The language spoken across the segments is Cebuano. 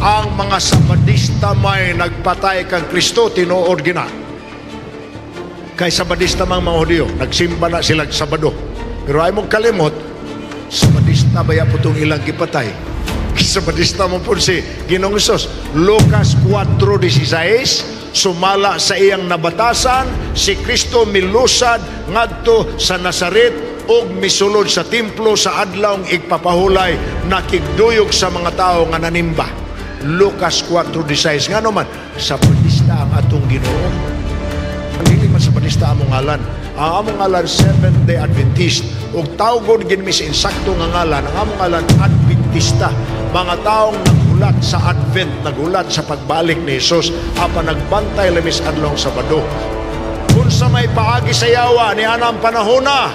Ang mga Sabadista may nagpatay kang Kristo, tinuod gina. Kay Sabadista mang mga Hudiyo, nagsimba na sila Sabado. Pero ay mong kalimot, Sabadista baya po itong ilang gipatay. Sabadista mo po si Ginoong Hesus. Lucas 4:16, sumala sa iyang nabatasan, si Kristo milusad ngadto sa Nazaret ug misulod sa templo sa adlawng igpapahulay, nakigduyog sa mga tao nga nanimba. Lucas 4:16. Ngano man, Sabadista ang atong Ginoo. Dili man Sabadista among ngalan. Ang among ngalan Seventh Day Adventist. Ug tawgon gid mi sa insakto nga ngalan, ang among ngalan Adventista. Mga taong naghulat sa Advent, naghulat sa pagbalik ni Hesus, apan nagbantay lamis adlong Sabado. Kung sa may paagi sa yawa ni anang panahona,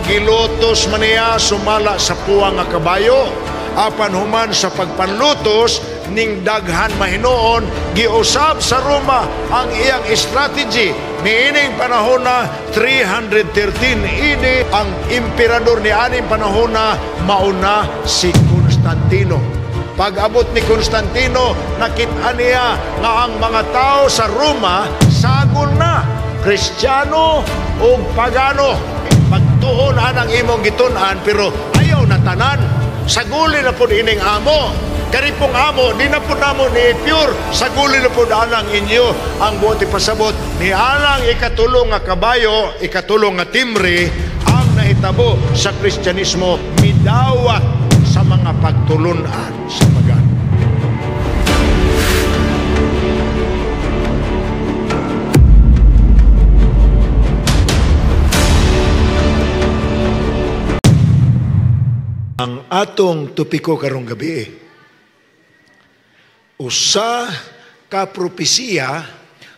gilutos man niya sumala sa puwang nga kabayo, apan human sa pagpanlutos ning daghan mahinuon, giusab sa Roma ang iyang strategy. Niining panahona 313 AD, ang emperador ni aning panahona mauna si Constantino. Pag-abot ni Constantino, nakita niya nga ang mga tao sa Roma sagol na, Kristiyano o pagano. Pagtuon anang imong gitun-an, pero ayaw na tanan. Saguli na po ining amo. Karipong amo, di na po namo ni pure. Saguli na po anang inyo. Ang buot ipasabot ni anang ikatulong nga kabayo, ikatulong nga timbre, ang nahitabo sa Kristyanismo, midawat sa mga pagtulunan sa pagan. Ang atong topiko karong gabi, usa ka propesiya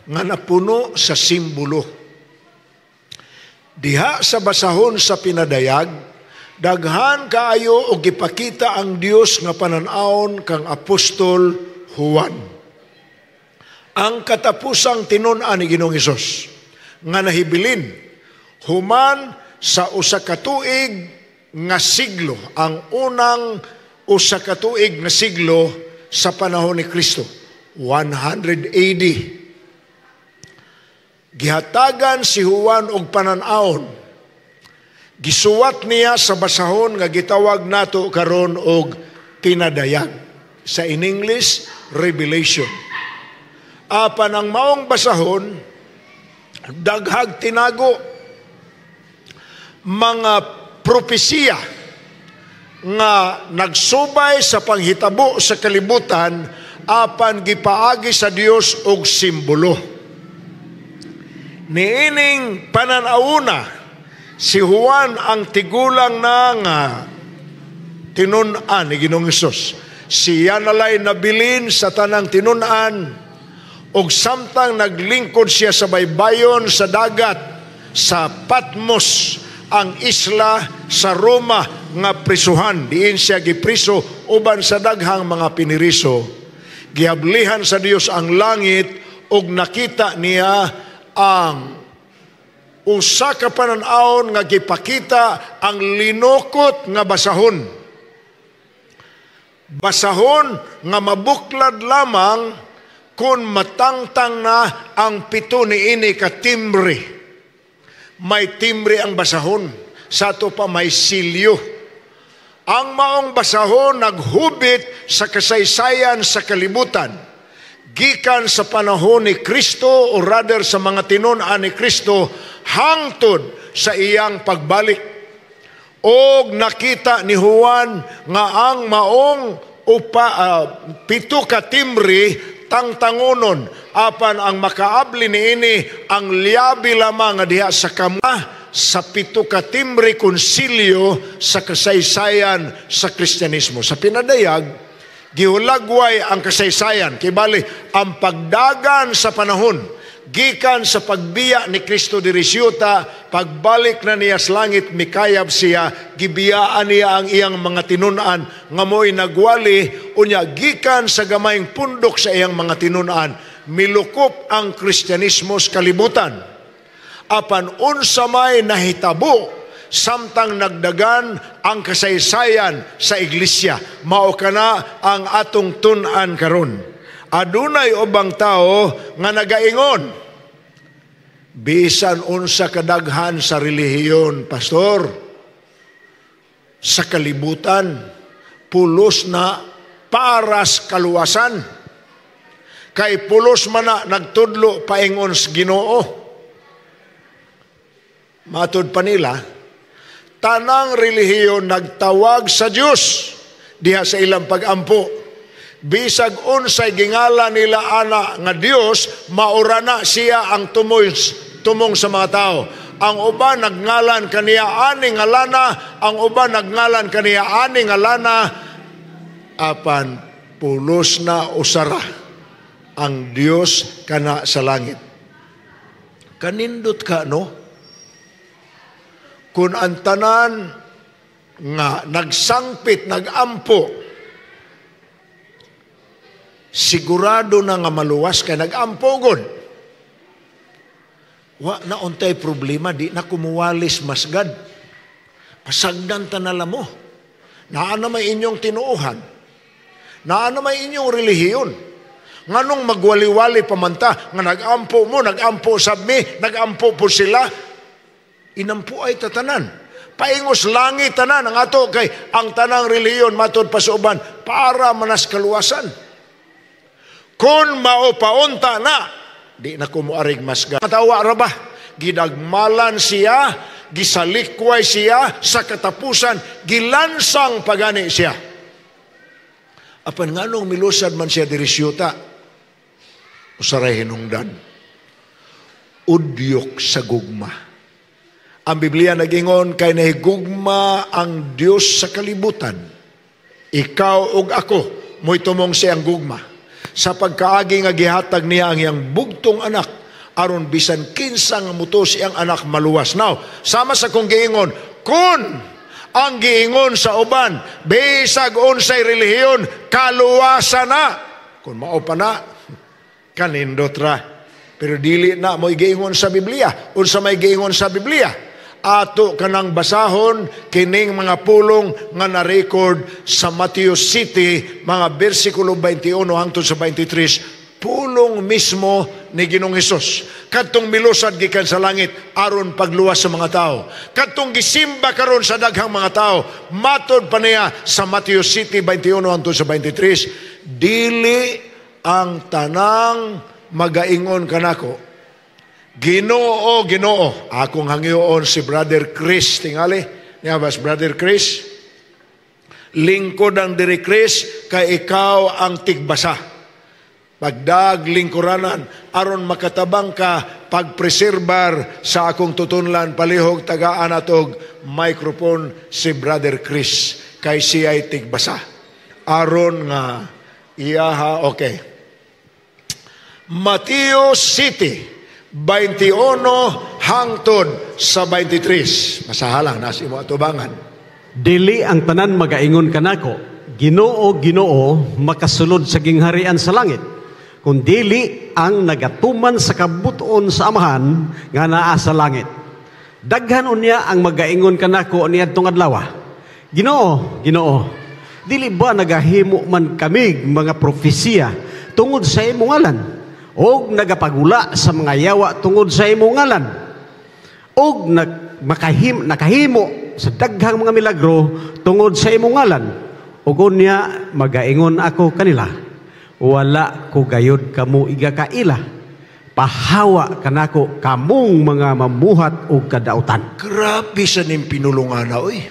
nga napuno sa simbolo. Diha sa basahon sa pinadayag, daghan kaayo og gipakita ang Dios nga panan-awon kang Apostol Juan. Ang katapusang tinun-an ni Ginoong Hesus nga nahibilin human sa usa ka tuig nga siglo, ang unang usa ka tuig nga siglo sa panahon ni Kristo, 100 AD. Gihatagan si Juan og panan-awon. Gisuwat niya sa basahon nga gitawag nato karon og pinadayag. Sa in English, Revelation. Apan ang maong basahon, daghag tinago mga propesiya nga nagsubay sa panghitabo sa kalibutan, apan gipaagi sa Dios og simbolo. Niining pananawuna, si Juan ang tigulang na nga tinun-an ni Ginoong Hesus. Siya nalay nabilin sa tanang tinun-an, og samtang naglingkod siya sa baybayon sa dagat sa Patmos, ang isla sa Roma nga prisuhan. Diin siya gipriso uban sa daghang mga piniriso. Gihablihan sa Dios ang langit ug nakita niya ang usa ka panan-awon nga gipakita ang linukot nga basahon. Basahon nga mabuklad lamang kung matangtang na ang pito niini ka timbre. May timbre ang basahon, sa ato pa may silyo. Ang maong basahon naghubit sa kasaysayan sa kalibutan. Gikan sa panahon ni Kristo, o rather sa mga tinun-an ni Kristo, hangtod sa iyang pagbalik. Og nakita ni Juan nga ang maong pito ka timbre tangtangonon, apan ang makaabli niini ang liabi lamang nga diha sa kama sa pito ka timbre konsilyo sa kasaysayan sa Kristyanismo. Sa pinadayag, gihulagway ang kasaysayan, kibali ang pagdagan sa panahon, gikan sa pagbiya ni Kristo diri siyuta, pagbalik na niya sa langit, mikayab siya, gibiyaan niya ang iyang mga tinun-an nga mo'y nagwali, unya gikan sa gamayng pundok sa iyang mga tinun-an, milukop ang Kristyanismo sa kalibutan. Apan unsa may nahitabo Samtang nagdagan ang kasaysayan sa iglesia, mao kana ang atong tun-an karon. Adunay ubang tao nga nagaingon, bisan unsa kadaghan sa relihiyon, pastor, sa kalibutan, pulos na paras kaluwasan. Kay pulos man na nagtudlo paingon sa Ginoo. Matud pa nila, tanang relihiyon nagtawag sa Dios diha sa ilang pagampo. Bisag unsay gingala nila ana nga Dios, maura na siya ang tumong sa mga tao. Ang uban nagngalan kaniya ani ngalana, ang uban nagngalan kaniya ani ngalana, apan pulos na usara ang Dios kana sa langit. Kanindot ka, no? Kung ang tanan nga nagsangpit, nagampo, sigurado na nga maluwas kay nagampo gud. Wa na untay problema, di na kumuwalis masgad. Pasagdan tanala mo. Naa na may inyong tinuohan. Naa na may inyong relihiyon. Nganong magwali-wali pamanta, nga nagampo mo, nagampo sab mi, nagampo po sila, inampo ay tatanan. Paingos langit tanan ang ato kay ang tanang relihiyon matod pa sa uban para manas kaluwasan. Kung mao paunta na, di na kumuarig masga. Katawa ra ba? Gidagmalan siya, gisalikway siya, sa katapusan, gilansang pagani siya. Apan nganong milusad man siya diri siyuta? Usaray hinungdan. Udyok sa gugma. Ang Biblia nagingon kay nahigugma ang Dios sa kalibutan. Ikaw ug ako mo'y tumong siyang gugma. Sa pagkaagi nga gihatag niya ang iyang bugtong anak aron bisan kinsa nga mutuo sa iyang anak maluwas. Now, sama sa kong giingon, kun ang giingon sa uban, bisag unsay relihiyon, kaluwasan na. Kung mao pa na, kanindot ra. Pero dili na mo'y giingon sa Biblia. Unsa may giingon sa Biblia? Ato kanang basahon kining mga pulong nga na-record sa Matthew City, mga bersikulo 21 hangtod sa 23, pulong mismo ni Ginoong Hesus. Kadtong milusad gikan sa langit aron pagluwas sa mga tao. Kadtong gisimba karon sa daghang mga tao, matod pa niya sa Matthew City 21 hangtod sa 23, dili ang tanang magaingon kanako, Ginoo, Ginoo. Akong hangyoon si Brother Chris tingali. Niya bas Brother Chris? Lingkod ang diri Chris kay ikaw ang tigbasa. Pagdag lingkuranan aron makatabang ka pagpreserbar sa akong tutunlan, palihog tagaan atog microphone si Brother Chris kay siya'y tigbasa. Aron nga iyaha, okay. Mateo City 21 hangtod sa 23. Masahalang nasa imo atubangan. Dili ang tanan magaingon kanako, Ginoo, Ginoo, makasulod sa gingharian sa langit, kundili ang nagatuman sa kabuton sa Amahan nga naa sa langit. Daghan unya ang magaingon kanako niadtong adlaw, Ginoo, Ginoo, dili ba nagahimo man kamig mga propesiya tungod sa imong ngalan, og nagapagula sa mga yawa tungod sa imong ngalan, og nakahimo sa daghang mga milagro tungod sa imong ngalan? Ug unya magaingon ako kanila, wala ko gayod kamo igakaila, pahawa kanako kamong mga mamuhat og kadautan. Grabe sa ning pinulungan na, oy.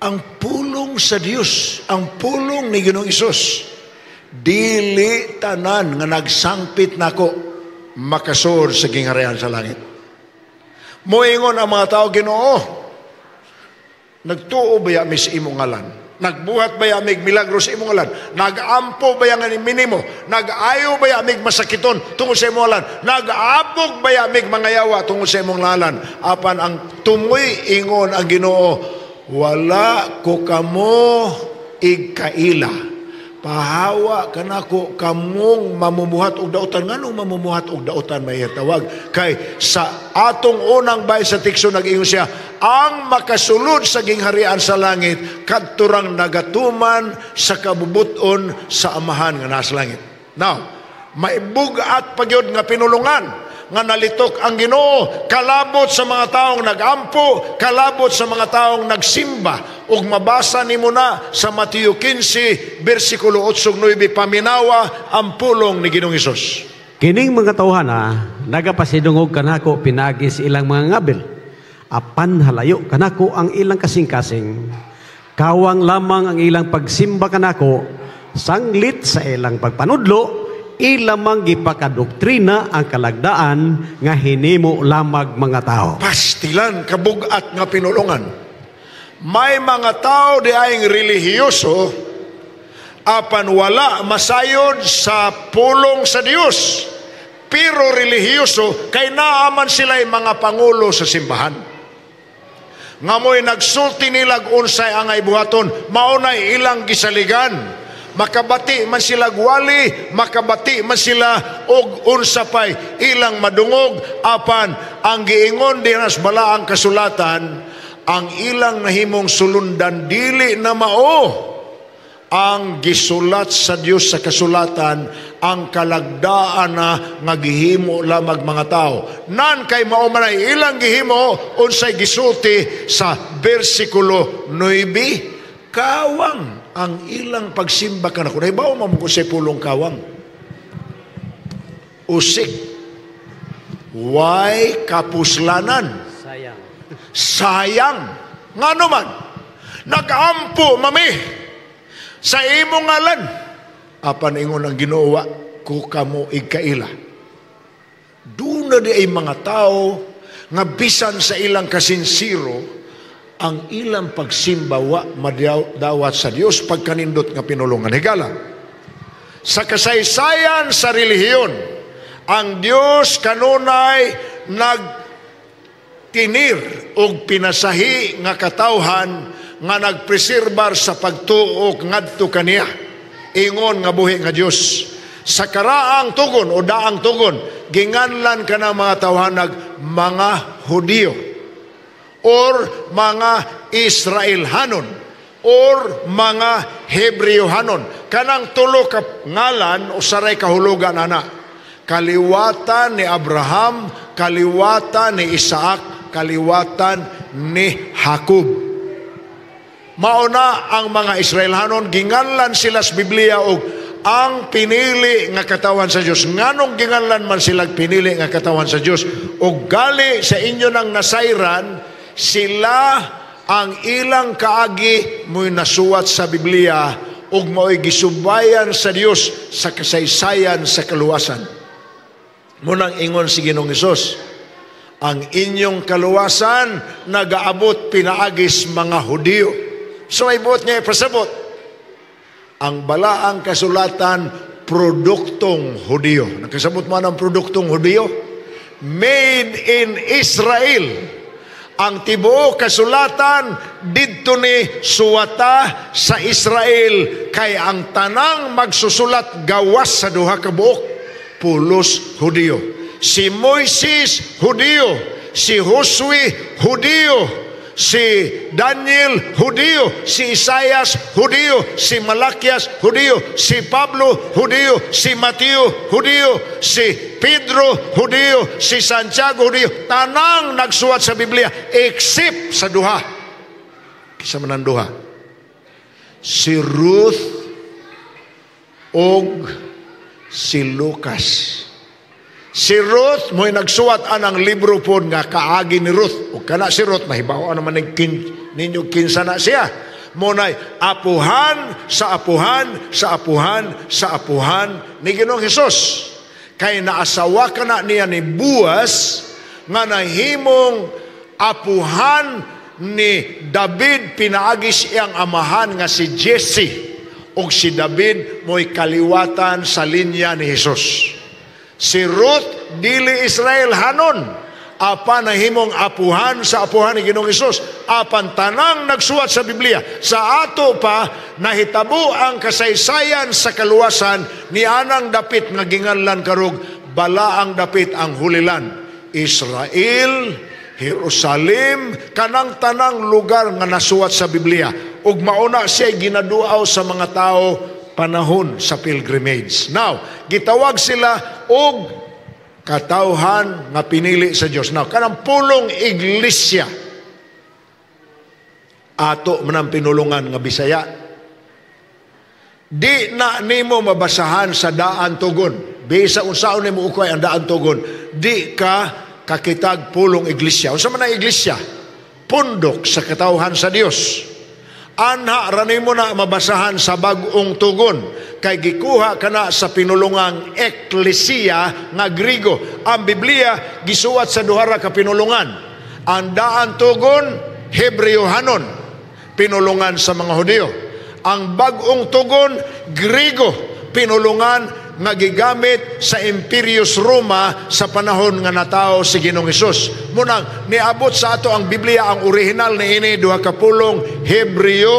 Ang pulong sa Dios, ang pulong ni Ginoong Hesus, dili tanan nga nagsangpit nako makasur sa gingharian sa langit. Moingon ang mga tao, Ginoo, nagtuo ba mi sa imong ngalan? Nagbuhat ba mig milagro sa imong ngalan? Nagampo ba nga ni minimo? Nag-ayo ba mig masakiton tungod sa imong ngalan? Nag-abog ba mig mga yawa tungod sa imong ngalan? Apan ang tumoy ingon ang Ginoo, wala ko kamo igkaila. Pahawa kanako kamong mamumuhat og dautan. Nganong mamumuhat og dautan may tawag? Kay sa atong unang bay sa teksto, nag-ingon siya, ang makasulod sa gingharian sa langit kadturang nagatuman sa kabubuton sa Amahan nga nasa langit. Now, may bugat pagyud nga pinulungan nga nalitok ang Ginoo kalabot sa mga taong nagampo, kalabot sa mga taong nagsimba. Ug mabasa nimo na sa Mateo 15 bersikulo 8 ug 9, paminawa ang pulong ni Ginoong Hesus. Kining mga tawhana nagapasidungog kanako pinaagi sa ilang mga ngabil. Apan halayo kanako ang ilang kasing-kasing. Kawang lamang ang ilang pagsimba kanako, sanglit sa ilang pagpanudlo, ilamang gipakadoktrina ang kalagdaan nga hinimo lamag mga tao. Pastilan kabugat nga pinulungan. May mga tao di ayng relihiyoso apan wala masayod sa pulong sa Dios. Pero relihiyoso kay naaman sila'y mga pangulo sa simbahan. Ngamoy nagsulti nilag unsay angay buhaton, maunay ilang gisaligan. Makabati man sila gwali, makabati man sila og unsa pay ilang madungog, apan ang giingon dinas balaang kasulatan, ang ilang nahimong sulundan dili na mao ang gisulat sa Dios sa kasulatan, ang kalagdaan na nga gihimo lamag mga tao. Nan kay mao man ay ilang gihimo, unsay gisulti sa bersikulo 9, kawang ang ilang pagsimba kanako. Nahibaw mo mo sa pulong kawang. Usik. Way kapuslanan. Sayang. Sayang. Ngano man, nag-ampo mami sa imong ngalan. Apan ingon ang Ginoo, ko kamo igkaila. Duna di ay mga tao nga bisan sa ilang kasinsiro, ang ilang pagsimba wa madawat sa Dios pagkanindot nga pinulungan. Higala, sa kasaysayan sa relihiyon, ang Dios kanunay nagtinir og pinasahi nga katawhan nga nagpreserbar sa pagtuok ngadto kaniya. Ingon nga buhi nga Dios. Sa karaang tugon o daang tugon, ginganlan ka ng mga tawhanag mga Hudiyo or mga Israelhanon or mga Hebreohanon. Kanang tulo ka ngalan o saray kahulugan ana. Kaliwatan ni Abraham, kaliwatan ni Isaac, kaliwatan ni Jacob. Mauna ang mga Israelhanon, ginganlan sila sa Biblia og ang pinili nga katawan sa Dios. Nganong ginganlan man sila pinili nga katawan sa Dios? Og gali sa inyo nang nasayran, sila ang ilang kaagi mo'y nasuwat sa Biblia ug mao'y gisubayan sa Dios sa kasaysayan sa kaluwasan. Munang ingon si Ginoong Hesus, ang inyong kaluwasan nagaabot pinaagis mga Hudiyo. So may buot niya ipasabot, ang balaang kasulatan produktong Hudiyo. Nakasabot man ang produktong Hudiyo? Made in Israel. Ang tibuok kasulatan didto ni suwata sa Israel, kay ang tanang magsusulat gawas sa duha ka buok pulos Hudiyo. Si Moises Hudiyo, si Josue Hudiyo, si Daniel Hudiyo, si Isaias Hudiyo, si Malakias Hudiyo, si Pablo Hudiyo, si Mateo Hudiyo, si Pedro Hudiyo, si Santiago Hudiyo. Tanang nagsuwat sa Biblia except sa duha. Kisa man ang duha? Si Ruth og si Lucas. Si Ruth mo'y nagsuwat anang libro po nga kaagi ni Ruth. O kana si Ruth, mahibaw naman ninyo kinsa na siya. Muna'y apuhan sa apuhan sa apuhan sa apuhan ni Ginoong Hesus. Kay naasawa ka na niya ni Boaz nga nahimong apuhan ni David pinaagis iyang amahan nga si Jesse. Og si David mo'y kaliwatan sa linya ni Hesus. Si Ruth dili Israel hanon, Apan nahimong apuhan sa apuhan ni Ginoong Hesus. Apan tanang nagsuwat sa Biblia sa ato pa nahitabo ang kasaysayan sa kaluwasan ni anang dapit nga ginganlan karog balaang dapit, ang Holy Land. Israel, Jerusalem, kanang tanang lugar nga nasuwat sa Biblia. Ug mauna siya ginaduaw sa mga tao panahon sa pilgrimage. Now, gitawag sila og katawhan nga pinili sa Dios. Now, kanang pulong iglesia, ato man ang pinulungan nga Bisaya. Di na nimo mabasahan sa Daan Tugon. Bisa unsaon nimo ukay ang Daan Tugon, di ka kakitag pulong iglesia. Unsa man ang iglesia? Pundok sa katawhan sa Dios. Anha ra nimo na mabasahan sa Bag-ong Tugon kay gikuha kana sa pinulungang eklesiya nga Grigo. Ang Biblia gisuwat sa duha ra ka pinulungan. Ang Daan Tugon, Hebreohanon, pinulungan sa mga Hudiyo. Ang Bag-ong Tugon, Grigo, pinulungan nga gigamit sa Imperius Roma sa panahon nga natawo si Ginoong Hesus. Munang niabot sa ato ang Biblia, ang original ni ini duha ka pulong, Hebreo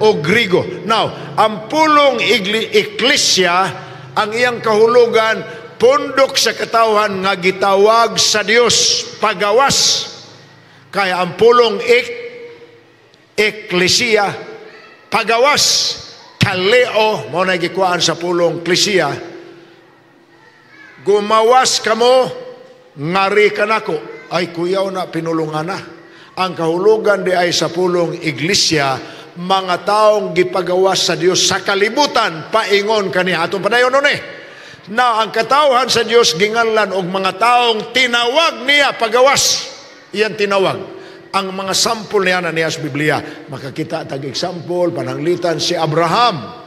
o Grigo. Now, ang pulong eklesia, ang iyang kahulugan pundok sa katawhan nga gitawag sa Dios pagawas. Kaya ang pulong eklesia, pagawas, kaleo mo na gikuhaan sa pulong klesiya. Gumawas kamo, ngari kanako. Ay, kuyaw na pinulungan na. Ang kahulugan di ay sa pulong iglesia, mga taong gipagawas sa Dios sa kalibutan, paingon kaniya. Atong padayon nun eh. Na ang katawhan sa Dios ginganlan og mga taong tinawag niya pagawas. Iyan tinawag. Ang mga sampol niya na niya sa Biblia. Makakita tag example, pananglitan si Abraham.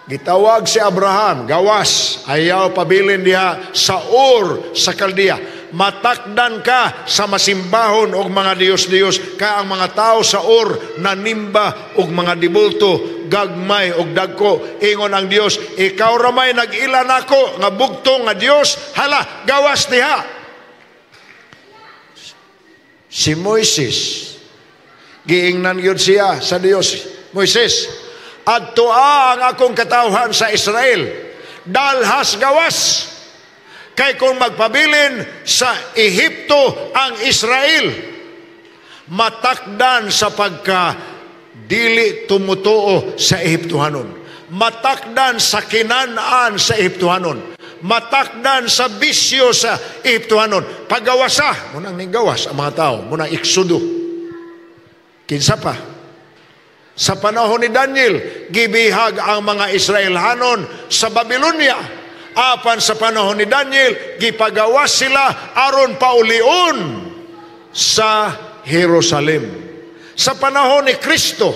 Gitawag si Abraham, gawas, ayaw pabilin diha sa Ur sa Kaldea. Matakdan ka sa masimbahon og mga diyos-diyos, kay ang mga tao sa Ur nanimba og mga dibulto, gagmay og dagko. Ingon ang Dios, ikaw ramay nag-ila nako nga bugtong nga Dios, hala, gawas diha. Si Moises, giingnan gyud siya sa Dios. Moises, adtoa ang akong katawhan sa Israel, dalhas gawas. Kay kung magpabilin sa Ehipto ang Israel, matakdan sa pagka dili tumutuo sa Ehiptohanon, matakdan sa kinanaan sa Ehiptohanon, matakdan sa bisyo sa Ehiptohanon. Pagawasa, munang ninggawas ang mga tao, munang iksudo. Kinsa pa? Sa panahon ni Daniel, gibihag ang mga Israelhanon sa Babylonia. Apan sa panahon ni Daniel, gipagawas sila aron paulion sa Jerusalem. Sa panahon ni Kristo,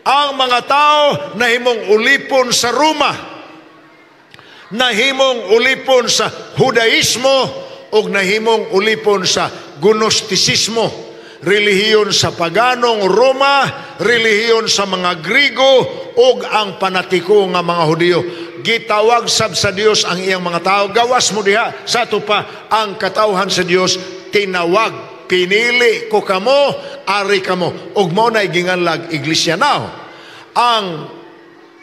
ang mga tao nahimong ulipon sa Roma, nahimong ulipon sa Judaismo, ug nahimong ulipon sa Gnostisismo, relihiyon sa paganong Roma, relihiyon sa mga Grigo, ug ang panatiko nga mga Hudiyo. Gitawag sab sa Dios ang iyang mga tao, gawas mo diha. Sa ato pa, ang katawhan sa Dios tinawag, pinili ko kamo, ari kamo, ug mao nay ginganlag iglesia. Now, ang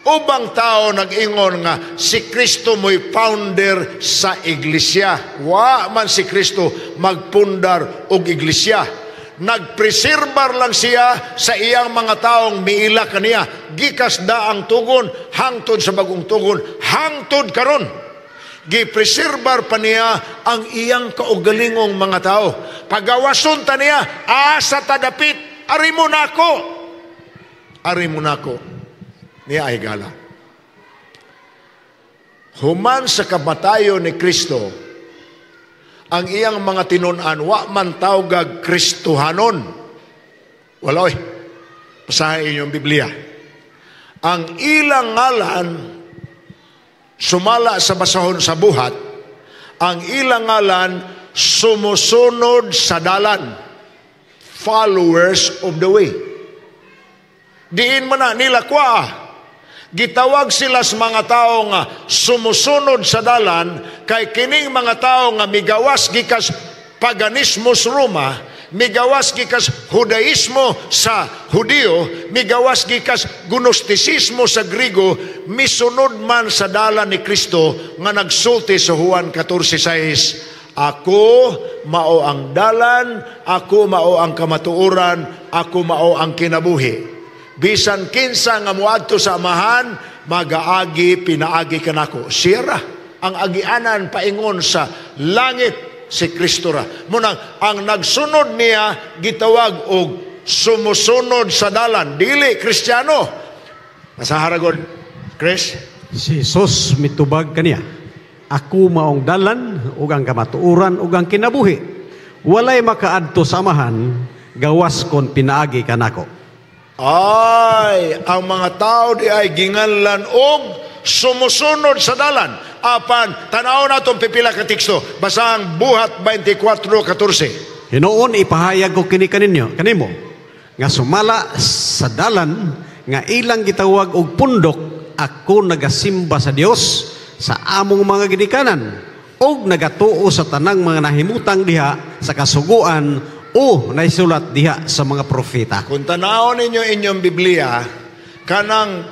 ubang tao nag-ingon nga si Kristo mo'y founder sa iglesia. Wa man si Kristo magpundar og iglesia. Nagpreserbar lang siya sa iyang mga taong miila kaniya. Gikas Daang Tugon hangtod sa Bagong Tugon, hangtod karon. Gipreserbar pa niya ang iyang kaugalingong mga tao. Pagawason ta niya, asa ta dapit, ari mo nako. Ari mo nako. Niya ay gala. Human sa kamatayon ni Kristo, ang iyang mga tinun-an wa man tawgag Kristohanon. Wala oy. Basahin inyong Biblia. Ang ilang ngalan sumala sa basahon sa Buhat, ang ilang ngalan sumusunod sa dalan, followers of the way. Diin man na nila kwa. Gitawag sila sa mga tao nga sumusunod sa dalan, kay kining mga tao nga migawas gikas Paganismo sa Roma, migawas gikas Judaismo sa Hudiyo, migawas gikas Gnostisismo sa Grigo, misunod man sa dalan ni Kristo nga nagsulti sa Juan 14:6, "Ako mao ang dalan, ako mao ang kamatuoran, ako mao ang kinabuhi. Bisan kinsa nga moadto sa Amahan, magaagi pinaagi kanako." Siya ra ang agianan paingon sa langit, si Kristo ra. Munang ang nagsunod niya gitawag og sumusunod sa dalan, dili Kristiyano. Masahara god, Chris. Si Jesus mitubag kaniya, "Ako maong dalan ug ang kamatuoran ug ang kinabuhi. Walay makaadto sa Amahan gawas kon pinaagi kanako." Ay, ang mga tao di ay ginganlan og sumusunod sa dalan. Apan, tanaw natong pipila ka teksto. Basang Buhat 24:14. Hinuon ipahayag ko kini kaninyo, kanimo nga sumala sa dalan nga ilang gitawag og pundok, ako nagasimba sa Dios sa among mga ginikanan og nagatuo sa tanang mga nahimutang diha sa kasuguan o naisulat diha sa mga propeta. Kung tanaw ninyo inyong Biblia, kanang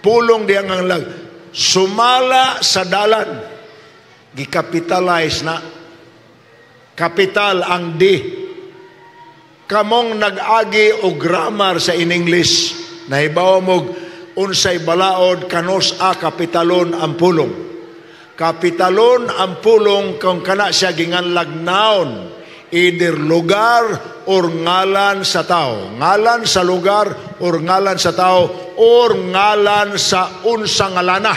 pulong diha nga lag, sumala sa dalan, gikapitalize na. Kapital ang D. Kamong nag-agi og grammar sa in English, nahibaw mo unsay balaod kanus a kapitalon ang pulong. Kapitalon ang pulong kung kana siya ginganlag noun, either lugar or ngalan sa tao. Ngalan sa lugar or ngalan sa tao or ngalan sa unsa ngalana.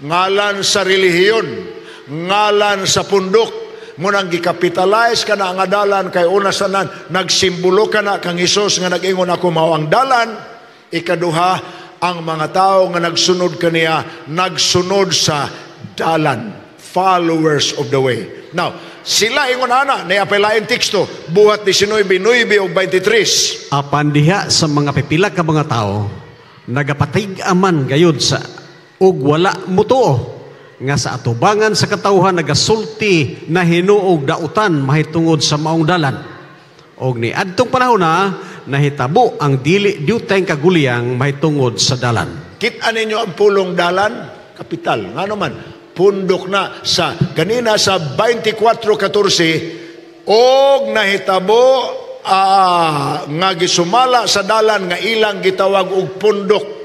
Ngalan sa relihiyon, ngalan sa pundok. Munang gikapitalize ka na ang dalan kay una sa nan, nagsimbolo ka na kang Hesus nga nag-ingon, "Ako mao ang dalan." Ikaduha, ang mga tao nga nagsunod kaniya, nagsunod sa dalan. Followers of the way. Now, sila ingon ana, niapay teksto, Buhat 19:9 ug 23. Apan diha sa mga pipila ka mga tao nagapatig-aman gayud sa ug wala mutuo nga sa atubangan sa katawhan nagasulti na hinuog dautan mahitungod sa maong dalan. Og ni adtong panahon na nahitabo ang dili diutay kaguliyang mahitungod sa dalan. Kita ninyo ang pulong dalan, kapital. Nga naman, pundok na sa ganina sa 24:14, og nahitabo nga gisumala sa dalan nga ilang gitawag og pundok.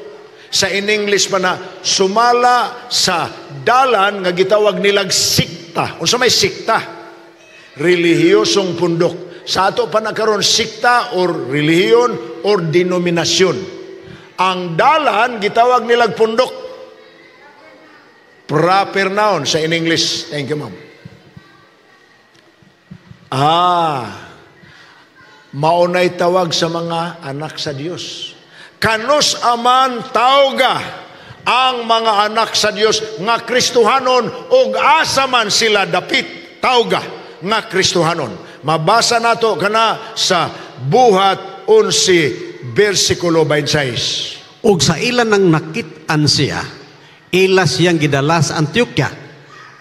Sa in English pa na sumala sa dalan nga gitawag nilag sikta. Unsa may sikta? Relihiyosong pundok. Sa ato pa na karon, sikta or relihiyon or denominasyon. Ang dalan gitawag nilag pundok. Proper noun sa in English. Thank you, ma'am. Maunay tawag sa mga anak sa Dios. Kanus aman tawga ang mga anak sa Dios nga Kristohanon ug asa man sila dapit tawga nga Kristohanon? Mabasa nato kana sa Buhat 11 versikulo 26. Ug sa ilan nang nakit-an siya, ila siyang gidala sa Antioquia.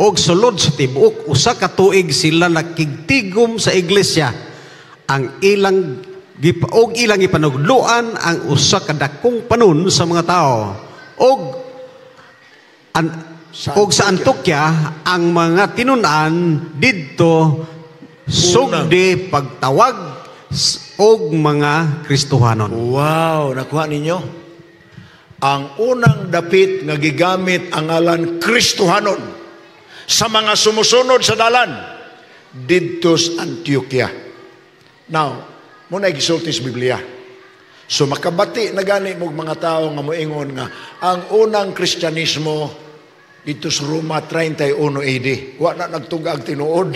Og sulod sa tibuok usa ka tuig sila nakigtigom sa iglesia. Ang ilang og ilang ipanugloan ang usa ka dakong panon sa mga tao. Og an, Sa og sa Antioquia ang mga tinun-an didto sugdi pagtawag og mga Kristohanon. Wow, nakuha ninyo? Ang unang dapit nga gigamit ang ngalan Kristohanon sa mga sumusunod sa dalan didto sa Antioquia. Now, muna gisulti sa Biblia. So makabati na gani mo mga tao nga moingon nga ang unang Kristyanismo dito sa Roma 31 AD. Wa na nagtugag tinuod.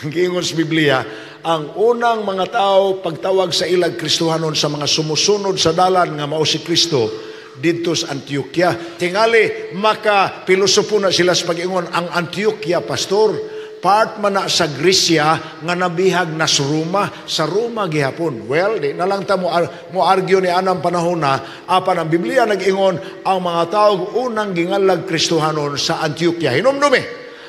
Ang giingon sa Biblia, ang unang mga tao pagtawag sa ilag Kristohanon sa mga sumusunod sa dalan nga mao si Kristo didto sa Antioquia. Tingali maka pilosopo na sila sa pag-ingon ang Antioquia, pastor, part man na sa Gresya nga nabihag na sa Roma, sa Roma gihapon. Well, di na lang ta mo argue ni anang panahon na, apan ang Biblia nag-ingon ang mga tao unang gingalag Kristohanon sa Antioquia. Hinumdumi,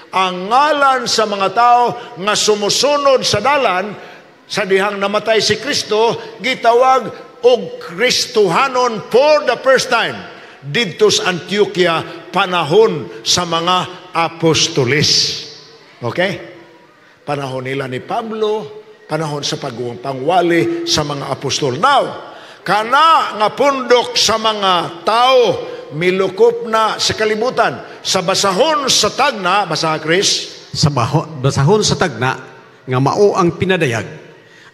Ang ngalan sa mga tao nga sumusunod sa dalan sa dihang namatay si Kristo, gitawag og Kristohanon for the first time didto sa Antioquia, panahon sa mga apostoles. Okay? Panahon nila ni Pablo, panahon sa pagpangwali sa mga apostol. Now, kana nga pundok sa mga tao milukop na sa kalibutan. Sa basahon sa tagna, basa, Chris. Sa basahon sa tagna nga mao ang pinadayag,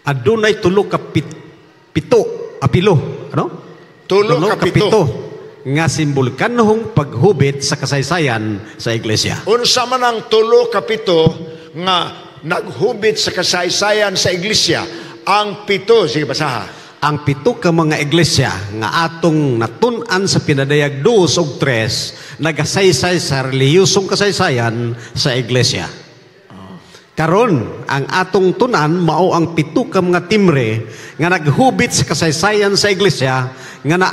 adunay tulo ka pito, apilo, ano? Tulo ka pito. Nga simbolkanhong paghubit sa kasaysayan sa iglesia. Unsa man ang 37 nga naghubit sa kasaysayan sa iglesia? Ang pito, sige, basaha. Ang pito ka mga iglesia nga atong natun-an sa Pinadayag 2 ug 3 nagasaysay sa relihiyosong kasaysayan sa iglesia. Karon, ang atong tun-an mao ang pito ka mga timbre nga naghubit sa kasaysayan sa iglesia nga na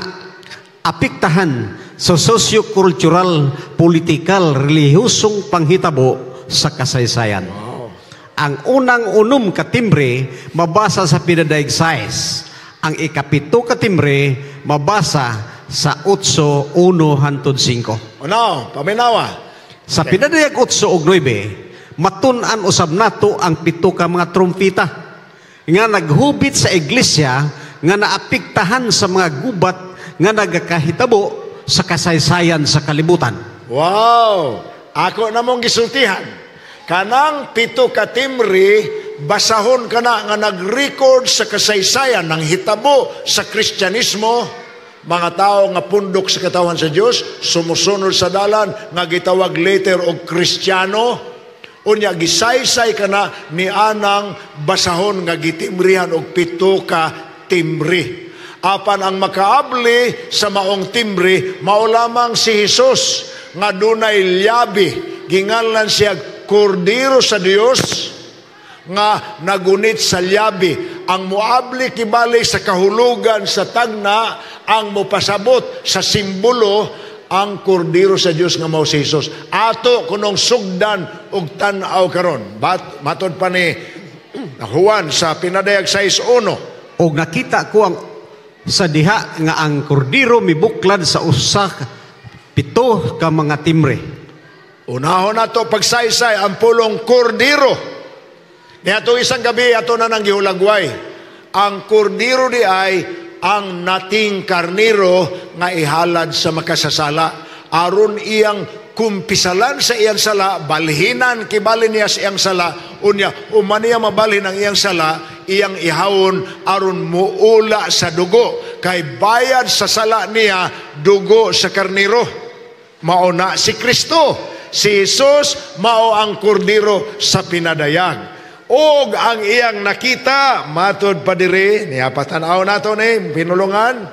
apektahan sa socio-cultural, political, relihiyosong panghitabo sa kasaysayan. Ang unang 6 ka timbre mabasa sa Pinadayag 6. Ang ikapito ka timbre mabasa sa 8:1 hantod 5. O now, paminawa. Sa Pinadayag 8 ug 9, matun-an usab nato ang pito ka mga trumpita nga naghubit sa iglesia nga naapektahan sa mga gubat nga nagakahitabo sa kasaysayan sa kalibutan. Wow! Ako na mong gisultihan. Kanang pito ka timbre, basahon kana nga nag-record sa kasaysayan ng hitabo sa Kristyanismo, mga tao nga pundok sa katawan sa Dios, sumusunod sa dalan nga gitawag later og Kristiyano. Unya gisaysay kana ni anang basahon nga gitimrihan og pito ka timbre. Apan ang makaabli sa maong timbre mao lamang si Jesus nga dunay lyabi, ginganlan siya Kordero sa Dios nga nagunit sa lyabi. Ang muabli kibali sa kahulugan sa tagna, ang mupasabot sa simbolo ang Kordero sa Dios nga mao si Jesus. Ato kunong sugdan og tan-aw karon. Matod pa ni Juan sa Pinadayag 6:1. Og nakita ko ang sa diha nga ang kordero mibuklad sa usa pito ka mga timbre. Unahon nato pagsaysay ang pulong kordero. Niadtong isang gabi ato na nang gihulagway. Ang kordero di ay ang nating karnero nga ihalad sa makasasala. Aron iyang kumpisalan sa iyang sala, balhinan kibali niya sa iyang sala, unya uman niya mabalhin ang iyang sala, iyang ihawon aron muula sa dugo. Kay bayad sa sala niya, dugo sa karnero. Mao na si Kristo. Si Jesus mao ang kordero sa pinadayag. Og ang iyang nakita, matod pa diri, niya patan-aw nato ni pinulungan.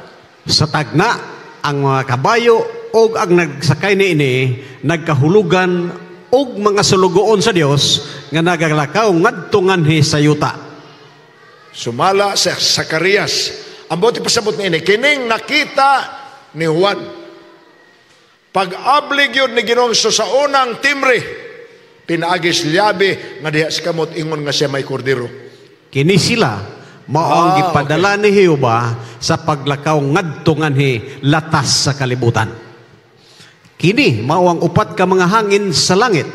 Sa tagna, ang mga kabayo og ang nagsakay niini nagkahulugan og mga sulugoon sa Dios nga nagalakaw ngadto nganhi sa yuta. Sumala sa Zacarias. Ang buti pasabot niini, kining nakita ni Juan. Pag-abli gyud ni Ginoong sa unang timbre, pinaagis lyabi nga diha sa kamot ingon nga siya may kordero. Kini sila mao ang gipadala ni Jehova sa paglakaw ngadto nganhi latas sa kalibutan. Kini mao ang upat ka mga hangin sa langit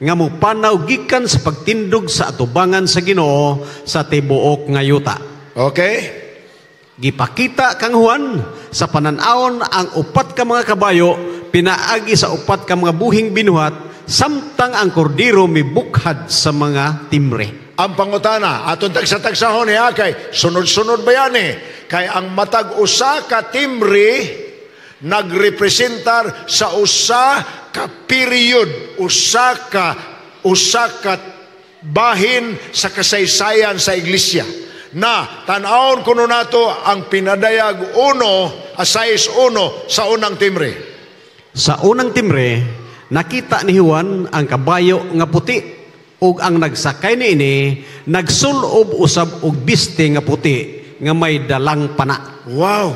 nga mopanaw gikan sa pagtindog sa atubangan sa Ginoo sa tibuok nga yuta. Okay? Gipakita kang Juan sa panan-awon ang upat ka mga kabayo pinaagi sa upat ka mga buhing binuhat samtang ang kordero mibukhad sa mga timbre. Ang pangutana, atong tagsa-tagsahon niya kay sunod-sunod ba yan eh? Kay ang matag usa ka timbre nagrepresentar sa usa ka period, usa ka bahin sa kasaysayan sa iglesia. Na tan-awon kuno nato ang Pinadayag 1, 6:1 sa unang timbre. Sa unang timbre, nakita ni Juan ang kabayo nga puti ug ang nagsakay niini nagsulob usab og biste nga puti nga may dalang pana. Wow!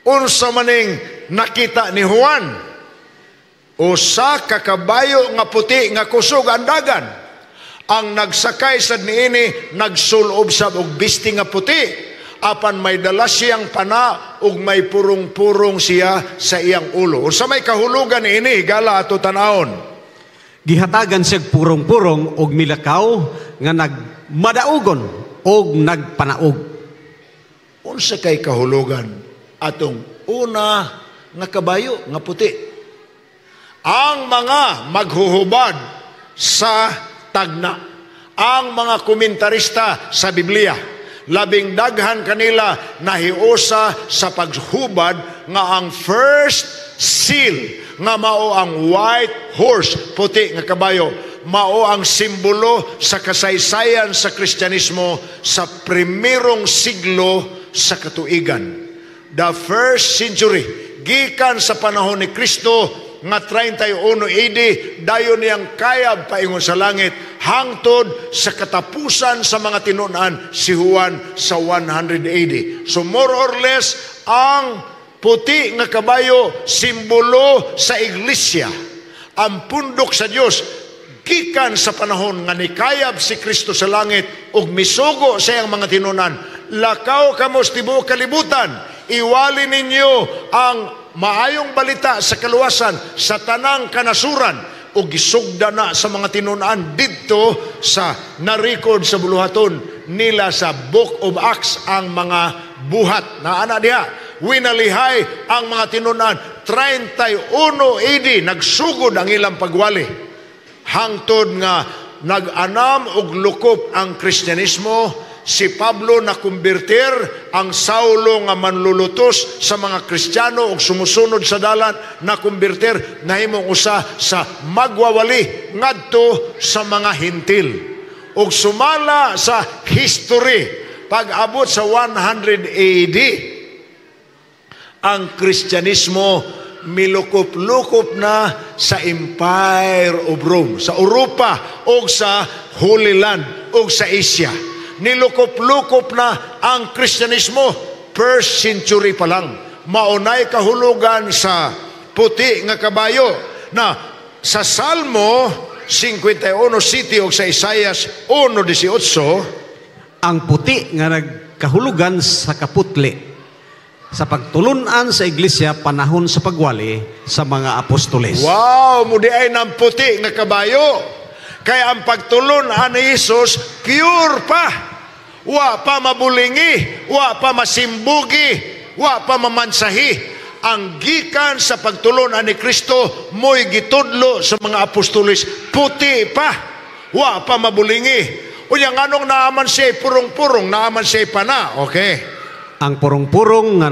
Unsa maning nakita ni Juan? Usa ka kabayo nga puti nga kusog ang dagan. Ang nagsakay sad niini nagsulob sab og bisti nga puti, apan may dala siyang pana ug may purong-purong siya sa iyang ulo. Unsa may kahulugan niini, higala, ato tan-awon? Gihatagan siya purong-purong og milakaw nga nagmadaugon og nagpanaog. Unsa kay kahulugan atong una nga kabayo nga puti? Ang mga maghuhubad sa tagna, ang mga komentarista sa Biblia, labing daghan kanila nahiusa sa paghubad nga ang first seal nga mao ang white horse, puti nga kabayo, mao ang simbolo sa kasaysayan sa Kristyanismo sa primerong siglo sa katuigan. The first century, gikan sa panahon ni Kristo nga 31 AD, dayon niyang kayab paingon sa langit, hangtod sa katapusan sa mga tinunan si Juan sa 100 AD. So more or less, ang puti nga kabayo simbolo sa iglesia. Ang pundok sa Dios gikan sa panahon nga nikayab si Kristo sa langit ug misugo sa iyang mga tinunan, "Lakaw kamo sa tibuok kalibutan, iwali ninyo ang maayong balita sa kaluwasan sa tanang kanasuran," ug gisugda na sa mga tinunan didto sa na-record sa buluhaton nila sa Book of Acts, ang mga buhat na ana diha. Winalihay ang mga tinunan 31 AD, nagsugod ang ilang pagwali hangtod nga nag-anam og lukop ang Kristyanismo. Si Pablo na kumbirtir, ang Saulo nga manlulutos sa mga Kristiyano og sumusunod sa dalan na kumbirtir, nahimong usa sa magwawali ngadto sa mga Hentil. Og sumala sa history, pag-abot sa 100 AD, ang Kristyanismo milukop-lukop na sa Empire of Rome, sa Europa o sa Holy Land o sa Asia. Nilukop-lukop na ang Kristyanismo first century pa lang. Maunay kahulugan sa puti nga kabayo na sa Salmo 51:7 o sa Isaias 1:18. Ang puti nga nagkahulugan sa kaputli sa pagtulunan sa iglesia panahon sa pagwali sa mga apostoles. Wow, mao diay ng puti nga kabayo. Kaya ang pagtulunan ni Jesus, pure pa. Wa pa mabulingi, wa pa masimbugi, wa pa mamansahi. Ang gikan sa pagtulunan ni Kristo, mo'y gitudlo sa mga apostoles, puti pa. Wa pa mabulingi. Unya, nganong naaman siya purong-purong, naaman siya pana? Okay. Ang purong-purong nga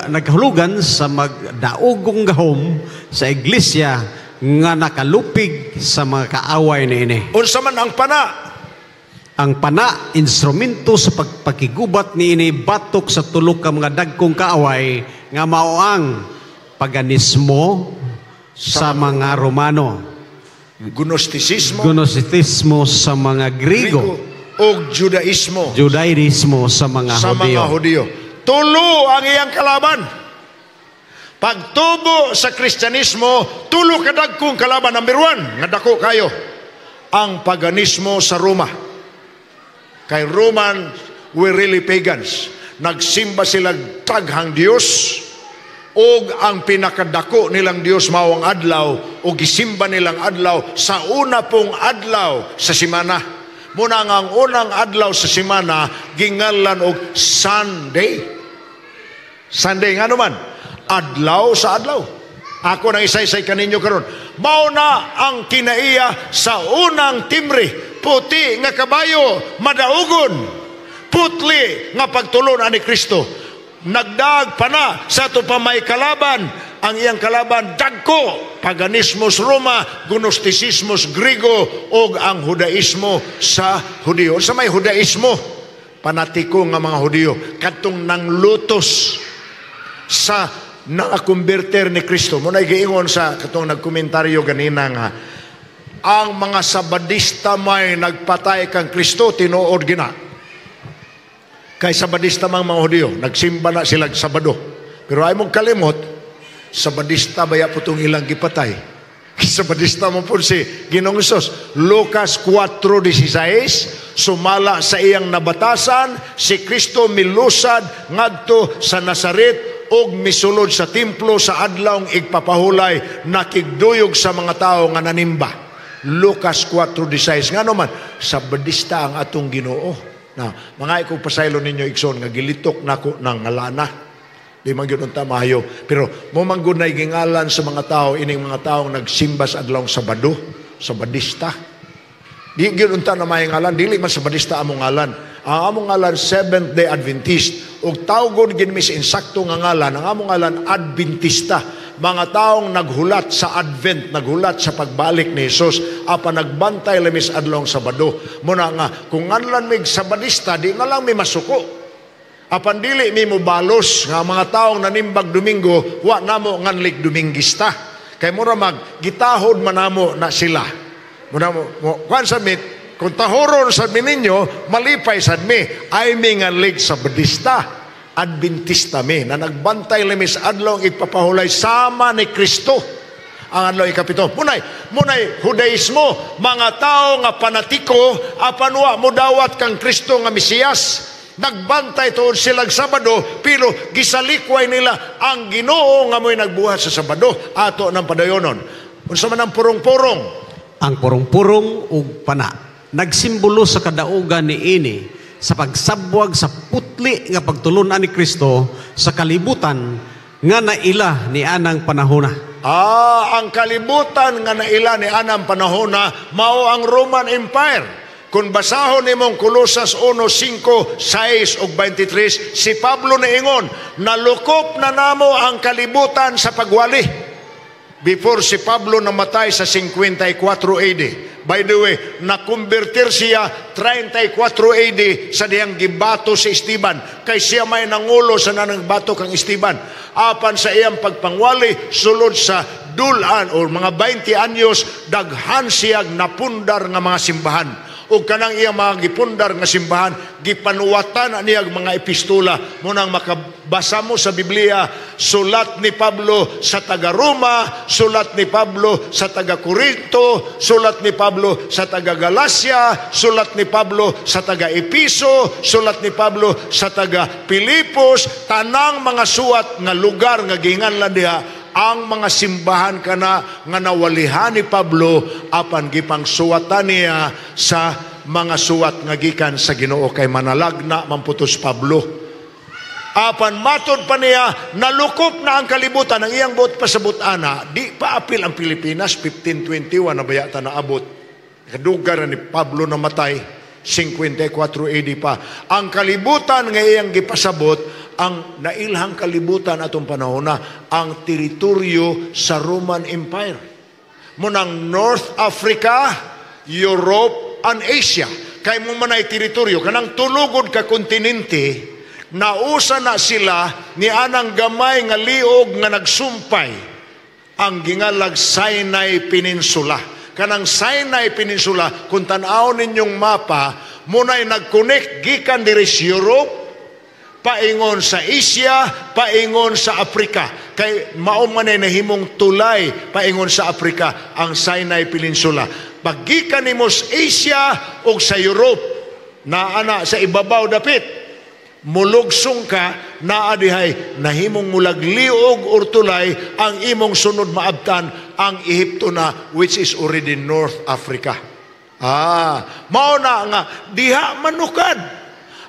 nagkahulugan sa magdaogong gahom sa iglesia nga nakalupig sa mga kaaway niini. Unsa man ang pana? Ang pana, instrumento sa pagpakigubat niini batok sa tulo ka mga dagkong kaaway nga mao ang paganismo sa mga Romano, Gnostisismo, Gnosticismo sa mga Griego, og Judaismo Judaismo sa mga sa Hudiyo. Mga Hudiyo. Tulo ang iyang kalaban. Pagtubo sa Kristyanismo, tulo ka dagkong kalaban. Number one, nga dako kayo, ang paganismo sa Roma. Kay Roman were really pagans. Nagsimba sila daghang Diyos, og ang pinakadako nilang Diyos mao ang adlaw, o gisimba nilang adlaw sa una pong adlaw sa simana. Muna nga ang unang adlaw sa simana gingalan og Sunday. Sunday nga naman, adlaw sa adlaw. Ako nang isaysay kaninyo karon. Mao na ang kinaiya sa unang timbre, puti nga kabayo, madaugon, putli nga pagtulon ani Kristo. Nagdag pa na sa ato pa may kalaban, ang iyang kalaban dagko, paganismo sa Roma, Gnostisismo sa Griego, og ang Judaismo sa Hudiyo. Sa may Judaismo, panatiko nga mga Hudiyo, kadtong nanglutos sa nakakonverter ni Kristo. Muna giingon sa katong nagkomentaryo ganina nga ang mga Sabadista may nagpatay kang Kristo, tinuod gina. Kay Sabadista mang mga Hudiyo, nagsimba na sila Sabado. Pero ay mong kalimot, Sabadista baya putong ilang gipatay. Sabadista man po si Ginoong Hesus. Lucas 4:16, sumala sa iyang nabatasan, si Kristo milusad ngadto sa Nazaret ug misulod sa templo sa adlawng igpapahulay, nakigduyog sa mga tao nga nanimba. Lucas 4:16. Ngano man, Sabadista ang atong Ginoo. Na, mga ikong pasaylo ninyo, igsoon, nga gilitok nako ng ngalana. Di man gyud unta maayo. Pero mo man gud nay gingalan sa mga tao ining mga taong nagsimba sa adlawng Sabado, Sabadista. Di gyud unta na may ngalan, dili man Sabadista among ngalan. Ang among ngalan, Seventh Day Adventist. Ug tawgon gid mi sa insakto nga ngalan, ang among ngalan Adventista. Mga taong naghulat sa Advent, naghulat sa pagbalik ni Jesus, apan nagbantay la mi sa adlawng Sabado. Muna nga kung nganlan mig Sabadista, di na lang mi masuko. Apan dili mi mobalos nga mga taong nanimbag Domingo, wa namo nganlik Dominggista. Kay mura mag gitahod man namo na sila. Muna mo kuan sa mit, kung tahoron sa mi ninyo, malipay sad mi, ay mi nganlig Sabadista. Adventista mi na nagbantay lami sa adlaw igpapahulay sama ni Kristo ang adlaw ikapito. Munay Judaismo, mga tao nga panatiko apan wa modawat kang Kristo nga Mesiyas. Nagbantay tuod silang Sabado, pero gisalikway nila ang Ginoo nga mo'y nagbuhat sa Sabado. Ato ng padayonon. Unsa man ang purong-purong? Ang purong-purong ug pana nagsimbolo sa kadaugan ni ini sa pagsabwag sa putli nga pagtulunan ni Kristo sa kalibutan nga naila ni anang panahona. Ah, ang kalibutan nga naila ni anang panahona mao ang Roman Empire. Kung basahon nimong Kolosas 1, 5, 6 ug 23, si Pablo niingon, nalukop na namo ang kalibutan sa pagwali. Before si Pablo namatay sa 54 AD. By the way, nakonvertir siya 34 AD sa dihang gibato si Esteban. Kay siya may nangulo sa nanang bato kang Esteban. Apan sa iyang pagpangwali, sulod sa dulan or mga 20 anyos, daghan siyang napundar nga mga simbahan. O kanang iyang mga gipundar nga simbahan, gipanuwatan na niyang mga epistola. Munang makabasa mo sa Biblia, sulat ni Pablo sa taga Roma, sulat ni Pablo sa taga Corinto, sulat ni Pablo sa taga Galacia, sulat ni Pablo sa taga Episo, sulat ni Pablo sa taga Pilipos, tanang mga suwat nga lugar nga ginganlan diha ang mga simbahan kana nga nawalihan ni Pablo apan gipangsuwatan niya sa mga suwat nga gikan sa Ginoo kay manalagna mamputos Pablo. Apan matod pa niya, nalukop na ang kalibutan ang iyang buot pasabot ana, di pa apil ang Pilipinas 1521 na bayata naabot. Kaduga na ni Pablo namatay 54 AD pa. Ang kalibutan nga iyang gipasabot, ang nailhang kalibutan atong panahon na ang teritoryo sa Roman Empire. Munang North Africa, Europe, and Asia. Kay mo man ay teritoryo, kanang tulugod ka kontinente, nausa na sila ni anang gamay nga liog nga nagsumpay ang gingalag Sinai Peninsula. Kanang Sinai Peninsula, kung tan-aw ninyong mapa, muna'y nag-connect gikan diri sa Europe, paingon sa Asia, paingon sa Africa. Kay mao man ay nahimong tulay paingon sa Africa ang Sinai Peninsula. Paggikan nimo sa Asia o sa Europe, naa na sa ibabaw dapit, mulugsong ka, naa dihay nahimong mulag liog or tulay ang imong sunod maabtan ang Ehipto na, which is already North Africa. Ah, mao na nga diha manukad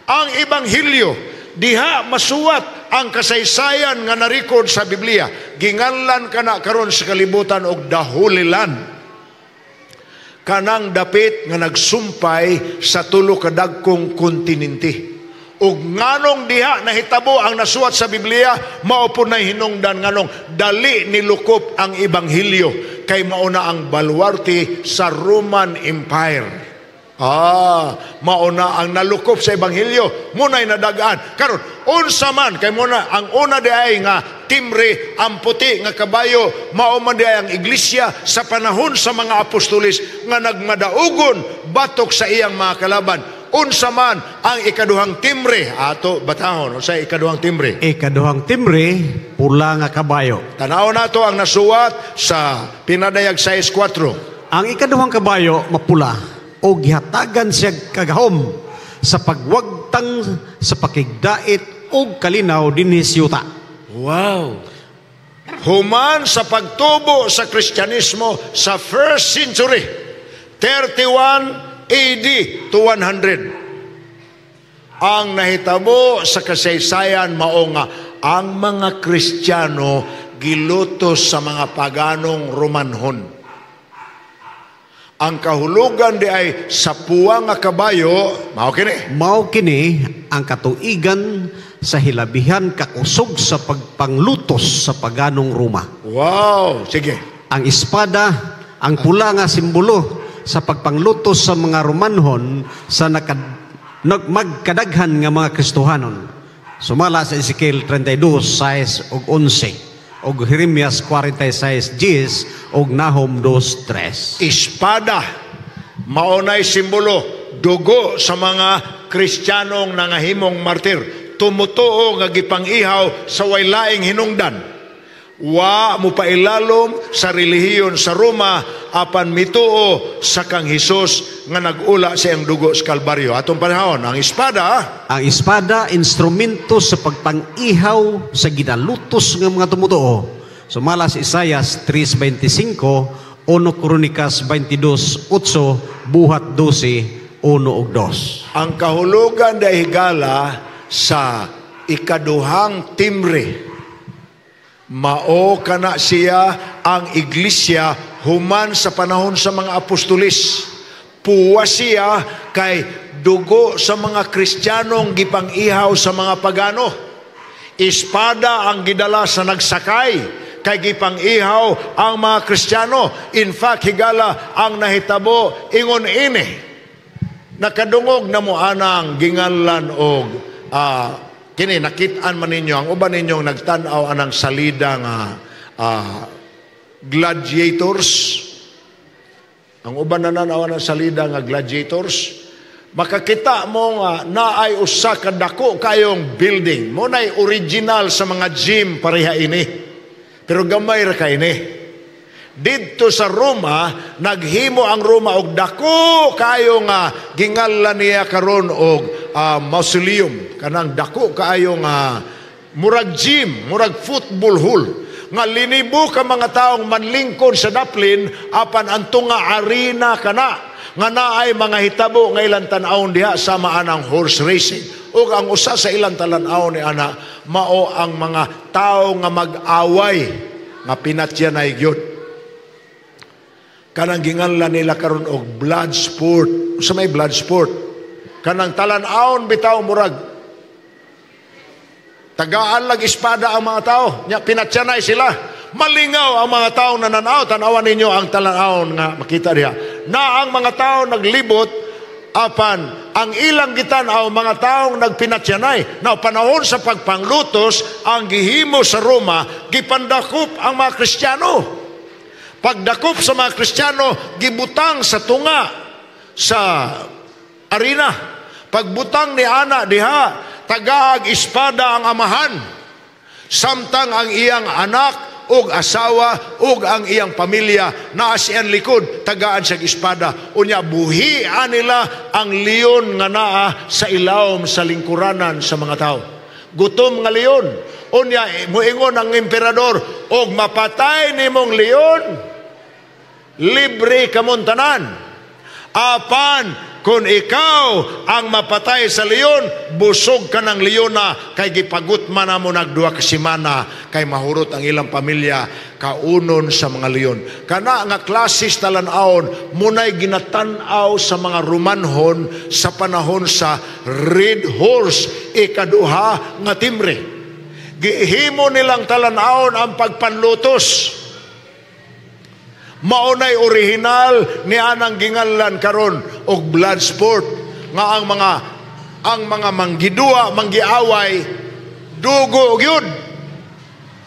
ang ebanghelyo, diha masuwat ang kasaysayan nga na-record sa Biblia. Ginganlan kana karon sa kalibutan og the Holy Land. Kanang dapit nga nagsumpay sa tulo ka dagkong kontinente. Ug nganong diha nahitabo ang nasuwat sa Biblia, mao po nay hinungdan nganong dali nilukop ang ebanghelyo kay mao na ang baluarte sa Roman Empire. Ah, mao na ang nalukop sa ebanghelyo, muna'y nadagaan. Karon, unsa man kay muna ang una di ay nga timre ang puti nga kabayo, mao man di ay ang iglesia sa panahon sa mga apostoles nga nagmadaugon batok sa iyang mga kalaban. Unsa man ang ikaduhang timbre? Ato batahon, unsa ikaduhang timbre? Ikaduhang timbre, pula nga kabayo. Tanaw nato ang nasuwat sa Pinadayag 6.4. Ang ikaduhang kabayo mapula o gihatagan siya kagahom sa pagwagtang sa pakigdait og kalinaw dinhi sa yuta. Wow! Human sa pagtubo sa Kristyanismo sa first century, 31 AD to 100. Ang nahitabo sa kasaysayan mao nga ang mga Kristiyano gilutos sa mga paganong Romanhon. Ang kahulugan di ay sa puwa nga kabayo, mao kini. Mao kini ang katuigan sa hilabihan kakusog sa pagpanglutos sa paganong Roma. Wow, sige. Ang espada, ang pula nga simbolo sa pagpanglutos sa mga Romanhon sa magkadaghan nga mga Kristohanon. Sumala sa Ezekiel 32:6 ug 11 ug Jeremias 46:10 ug Nahum 2:3. Espada maunay simbolo dugo sa mga Kristiyanong nangahimong martir, tumutuo nga gipang-ihaw sa way laing hinungdan. Wa mo pailalom sa relihiyon sa Roma, apan mituo sa kang Hesus nga nag-ula sa iyang dugo sa Kalbaryo. Atong panahon, ang espada. Ang espada, instrumento sa pagpang-ihaw sa ginalutos nga mga tumutuo. Sumala sa Isayas 3:25, 1 Kronikas 22:8, Buhat 12:1 ug 2. Ang kahulugan da, higala, sa ikaduhang timbre, mao kana siya ang iglesia human sa panahon sa mga apostolis. Puwa siya kay dugo sa mga Kristiyanong gipang-ihaw sa mga pagano. Espada ang gidala sa nagsakay kay gipang-ihaw ang mga Kristiyano. In fact, higala, ang nahitabo ingon ini. Nakadungog na mo anang ginganlan og kini nakit-an man ninyo, ang uban ninyong nagtan-aw anang salida nga gladiators. Ang uban na nan-aw ang salida nga gladiators, makakita mo nga naay usa ka dako kayong building mo nay original sa mga gym, pareha ini pero gamay ra kay ini. Didto sa Roma, naghimo ang Roma og dako kayo nga gingalan niya karon og mausoleum, kanang dako kaayo nga murag gym, murag football hall nga linibo ka mga taong manlingkod sa daplin, apan anto nga arena kana nga naay mga hitabo nga ilang tan-awon diha sama anang horse racing, ug ang usa sa ilang talan-awon ni ana mao ang mga tawo nga mag-away nga pinatyanay gyud, kanang ginganlan nila karon og blood sport. Sa may blood sport, kanang talan-awon bitaw murag tagaan lag espada ang mga tao nya pinatyanay sila. Malingaw ang mga tao na nanaw. Tanawan ninyo ang talan-awon nga makita diha na ang mga tao naglibot, apan ang ilang gitan-aw mga taong nagpinatyanay. Na panahon sa pagpanglutos, ang gihimo sa Roma, gipandakop ang mga Kristiyano. Pagdakop sa mga Kristiyano, gibutang sa tunga sa arena. Pagbutang ni ana diha, tagaag espada ang amahan samtang ang iyang anak ug asawa ug ang iyang pamilya naa sa iyang likod, tagaan siya espada. Unya buhian nila ang leon nga naa sa ilawom sa lingkuranan sa mga tao, gutom nga leon. Unya muingon ang emperador, "Og mapatay nimong leon, libre kamon tanan. Apan kung ikaw ang mapatay sa leon, busog ka ng leon na kay gipagutma na mo nagduha ka semana kay mahurot ang ilang pamilya kaunon sa mga leon." Kana nga klasis talan-awon munay ginatan-aw sa mga Romanhon sa panahon sa Red Horse, ikaduha nga timbre. Gihimo nilang talan-awon ang pagpanlutos. Maunay original ni anang ginganlan karon og blood sport nga ang mga manggidua, manggiaway, dugo gyud.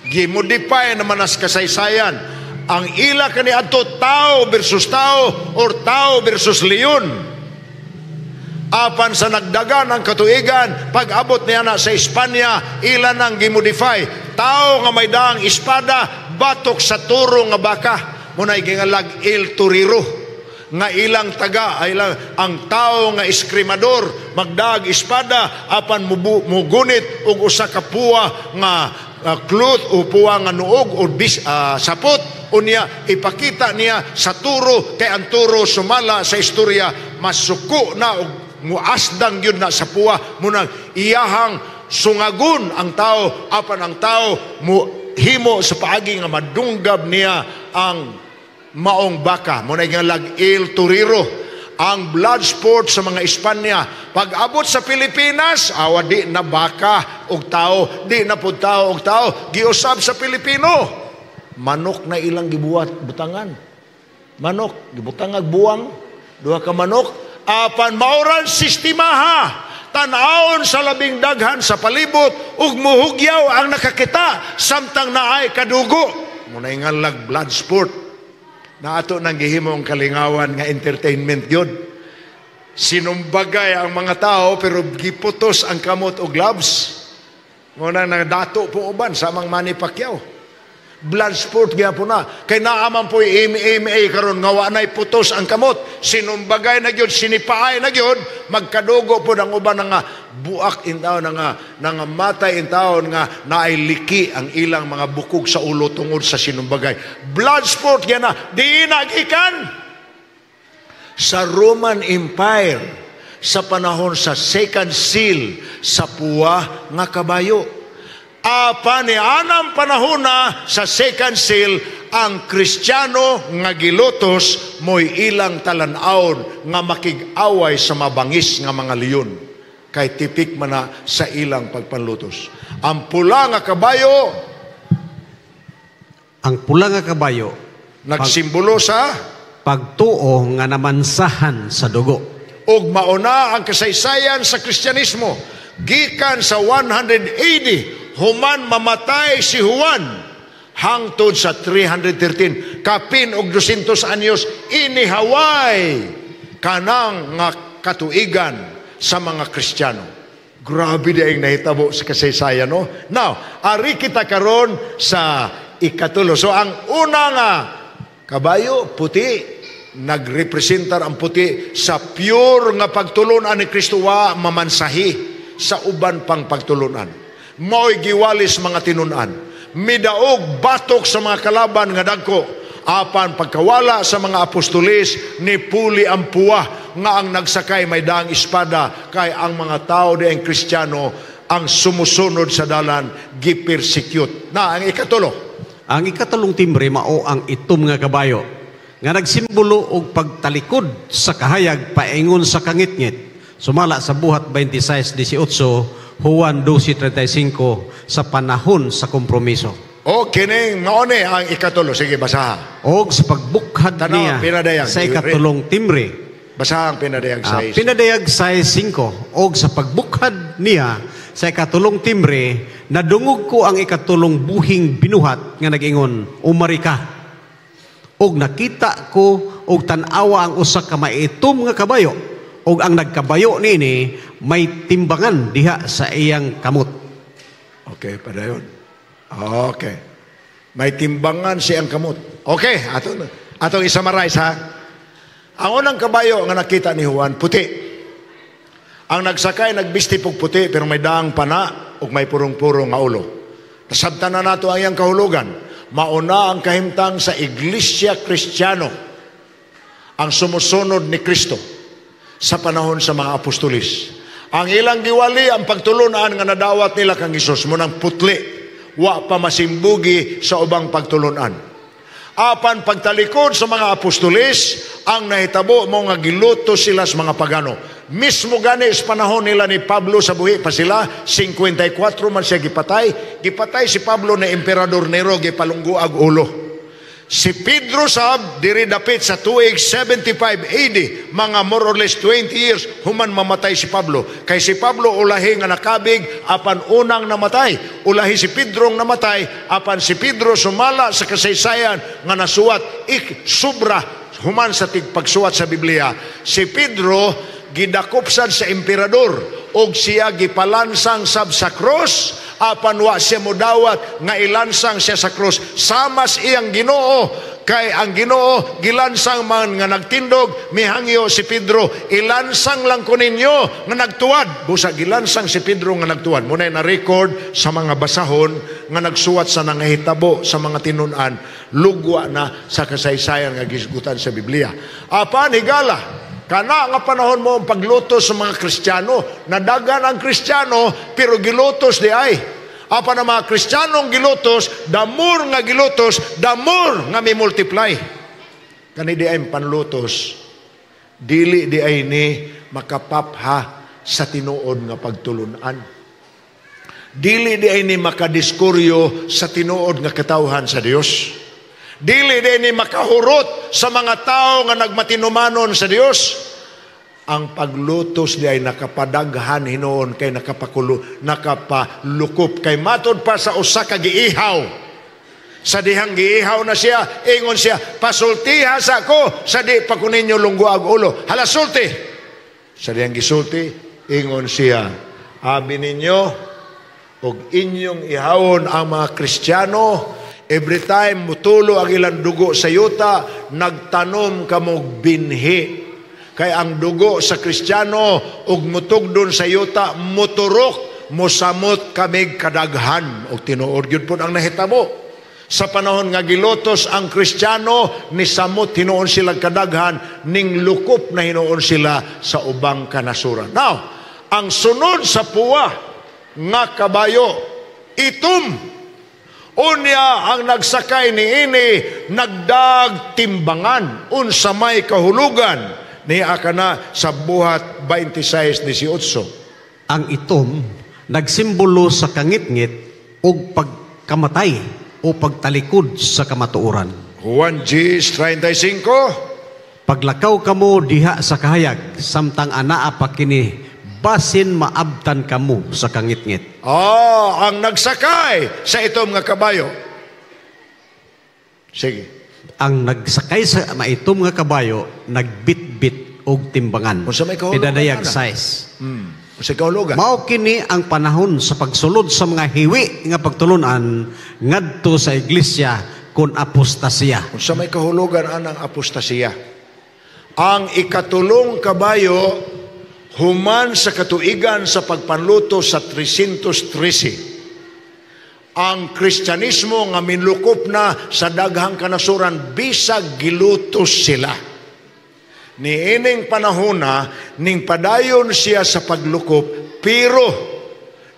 Gimodify naman as kasaysayan. Ang ila kaniadto tao versus tao or tao versus leon. Apan sa nagdagan ang katuigan, pag-abot niya na sa Espanya, ilan ang gimodify. Tao nga may daang espada, batok sa turo nga baka. Muna'y gingalag El Torero. Nga ilang taga, ilang, ang tao nga eskrimador, magdag espada, apan mugunit og usa ka puwa nga cloth o puwa nga nuog o sapot. Unya ipakita niya sa turo, kay ang turo sumala sa istorya masuko na og muasdang yun na sa puwa, munang iyahang sungagon ang tao, apan ang tao muhimo sa paagi nga madunggab niya ang maong baka. Munay nga lag El Torero ang blood sport sa mga Espanya. Pag-abot sa Pilipinas, awa di na baka og tao, di na pud tao og tao, giusab sa Pilipino. Manok na ilang gibuhat butangan. Manok, gibutangag buwang, duha ka manok, apan maoran sistemaha. Tan-awon sa labing daghan sa palibot ug muhugyaw ang nakakita samtang naay kadugo. Munay nga lag blood sport. Na ato nang gihimong kalingawan nga entertainment yun. Sinumbagay ang mga tao pero giputos ang kamot o gloves. Muna nagdato po uban sa amang Manny Pacquiao. Blood sport gyapon na. Kay naaman po MMA karon nga wa na'y putos ang kamot. Sinumbagay na gyud, sinipaay na gyud, magkadugo po ang uban nga buak in taon nga nangamatay in taon nga naay liki ang ilang mga bukog sa ulo tungod sa sinumbagay. Blood sport gyud na, di nagikan sa Roman Empire sa panahon sa second seal sa puwa nga kabayo. Apan ni anang panahon na sa second seal, ang Kristiyano nga gilutos mo'y ilang talan-awon nga makig-away sa mabangis nga mga leyon. Kay tipik man na sa ilang pagpanlutos. Ang pula nga kabayo, ang pula nga kabayo nagsimbolo sa pagtuo nga namansahan sa dugo. Ug mauna ang kasaysayan sa Kristyanismo gikan sa 180 human mamatay si Juan hangtod sa 313, kapin og 200 anyos inihaway kanang nga katuigan sa mga Kristiyano. Grabe di ang nahitabo sa kasaysayan, no? Now, ari kita karon sa ikatulo. So ang una nga kabayo, puti, nagrepresentar ang puti sa pure nga pagtulunan ni Kristo, wa mamansahi sa uban pang pagtulunan. Mao'y giwalis mga tinunan. Midaog batok sa mga kalaban nga dagko. Apan pagkawala sa mga apostolis, ni puli ang puwa nga ang nagsakay may daang espada, kay ang mga tao di ang Kristiyano ang sumusunod sa dalan gipersecute. Na ang ikatulo. Ang ikatulong timbre mao ang itom nga kabayo nga nagsimbolo og pagtalikod sa kahayag paingon sa kangitngit. Sumala sa Buhat 26:18, Juan 12:35 sa panahon sa kompromiso. O kining maone ang ikatulo. Sige, basaha. Og sa pagbukhad tanaw, niya pinadayag sa ikatulong timbre. Basaha ang pinadayag 6. Pinadayag 6:5. Og sa pagbukhad niya sa ikatulong timbre, nadungog ko ang ikatulong buhing binuhat nga nag-ingon, umari ka. Og nakita ko og tan-awa ang usa ka maitom nga kabayo, og ang nagkabayo niini may timbangan diha sa iyang kamot. Okay, padayon. Okay. May timbangan siyang kamot. Okay, atong i-summarize ha. Ang unang kabayo nga nakita ni Juan, puti. Ang nagsakay nagbisti og puti pero may daang pana ug may purong-purong nga ulo. Nasabtan na nato ang iyang kahulugan. Mauna ang kahimtang sa Iglesia Kristiyano, ang sumusunod ni Kristo sa panahon sa mga apostolis. Ang ilang giwali ang pagtulunan nga nadawat nila kang Hesus, munang putli, wa pa masimbugi sa ubang pagtulunan. Apan pagtalikod sa mga apostolis, ang nahitabo mo nga giluto sila sa mga pagano. Mismo gani sa panahon nila ni Pablo sa buhi pa sila, 54 man siya gipatay. Gipatay si Pablo na Emperador Nero, gipalungguag ulo. Si Pedro sab diri dapit sa tuig 75 AD, mga more or less 20 years human mamatay si Pablo. Kay si Pablo ulahi nga nakabig apan unang namatay. Ulahi si Pedro ang namatay apan si Pedro sumala sa kasaysayan nga nasuwat ik sobra human sa tigpagsuwat sa Biblia. Si Pedro gidakop sad sa emperador og siya gipalansang sab sa cross, apan wa siya modawat nga ilansang siya sa cross samas iyang Ginoo, kay ang Ginoo gilansang man nga nagtindog. Mihangyo si Pedro, "Ilansang lang ko ninyo nga nagtuwad." Busa gilansang si Pedro nga nagtuwad. Muna na record sa mga basahon nga nagsuwat sa nangahitabo sa mga tinun-an, lugwa na sa kasaysayan nga gisgutan sa Biblia. Apan higala, kana nga panahon mo ang paglutos sa mga Kristiyano. Nadagan ang Kristiyano pero gilutos di ay. Apan ang mga Kristiyanong gilutos, the more nga gilutos, the more nga mi multiply. Kani di ay panlutos, dili di ay ni makapapha sa tinuod nga pagtulunan. Dili di ay ni makadiskuryo sa tinuod nga katawhan sa Dios. Dili di ay ni makahurot sa mga tao nga nagmatinumanon sa Dios. Ang paglutos di ay nakapadaghan hinuon kay nakapakulo, nakapalukop, kay matod pa sa usa ka giihaw. Sa dihang giihaw na siya, ingon siya, "Pasultiha sa ako sa di pa ko ninyo lungguag ulo. Hala, sulti." Sa dihang gisulti, ingon siya, "Abi ninyo og inyong ihawon ang mga Kristiyano. Every time mutulo ang ilang dugo sa yuta, nagtanom kamog binhi. Kay ang dugo sa Kristiyano ug mutugdon sa yuta, muturok, musamot kamig kadaghan." Og tinuod gyud pud ang nahitabo. Sa panahon nga gilutos ang Kristiyano, nisamot hinuon sila kadaghan, ning lukop na hinuon sila sa ubang kanasuran. Now, ang sunod sa puwa nga kabayo, itom. Unya ang nagsakay ni ini nagdag timbangan. Unsa may kahulugan ni akana sa Buhat 26:18? Ang itom nagsimbolo sa kangitngit ug pagkamatay o pagtalikod sa kamatuoran. Juan 10:35. Paglakaw kamo diha sa kahayag samtang anaa pa kini, basin maabtan kamo sa kangitngit. Oh, ang nagsakay sa itom nga kabayo. Sige. Ang nagsakay sa maitom nga kabayo nagbitbit og timbangan. Unsa may kahulugan, Pidadayag ana? size. Unsa kahulugan? Mao kini ang panahon sa pagsulod sa mga hiwi nga pagtulunan ngadto sa iglesia kon apostasya. Unsa may kahulugan anang apostasiya? Ang ikatulong kabayo, human sa katuigan sa pagpanluto sa 313. Ang Kristyanismo nga minlukop na sa daghang kanasuran bisag gilutos sila. Niining panahona ning padayon siya sa paglukop, pero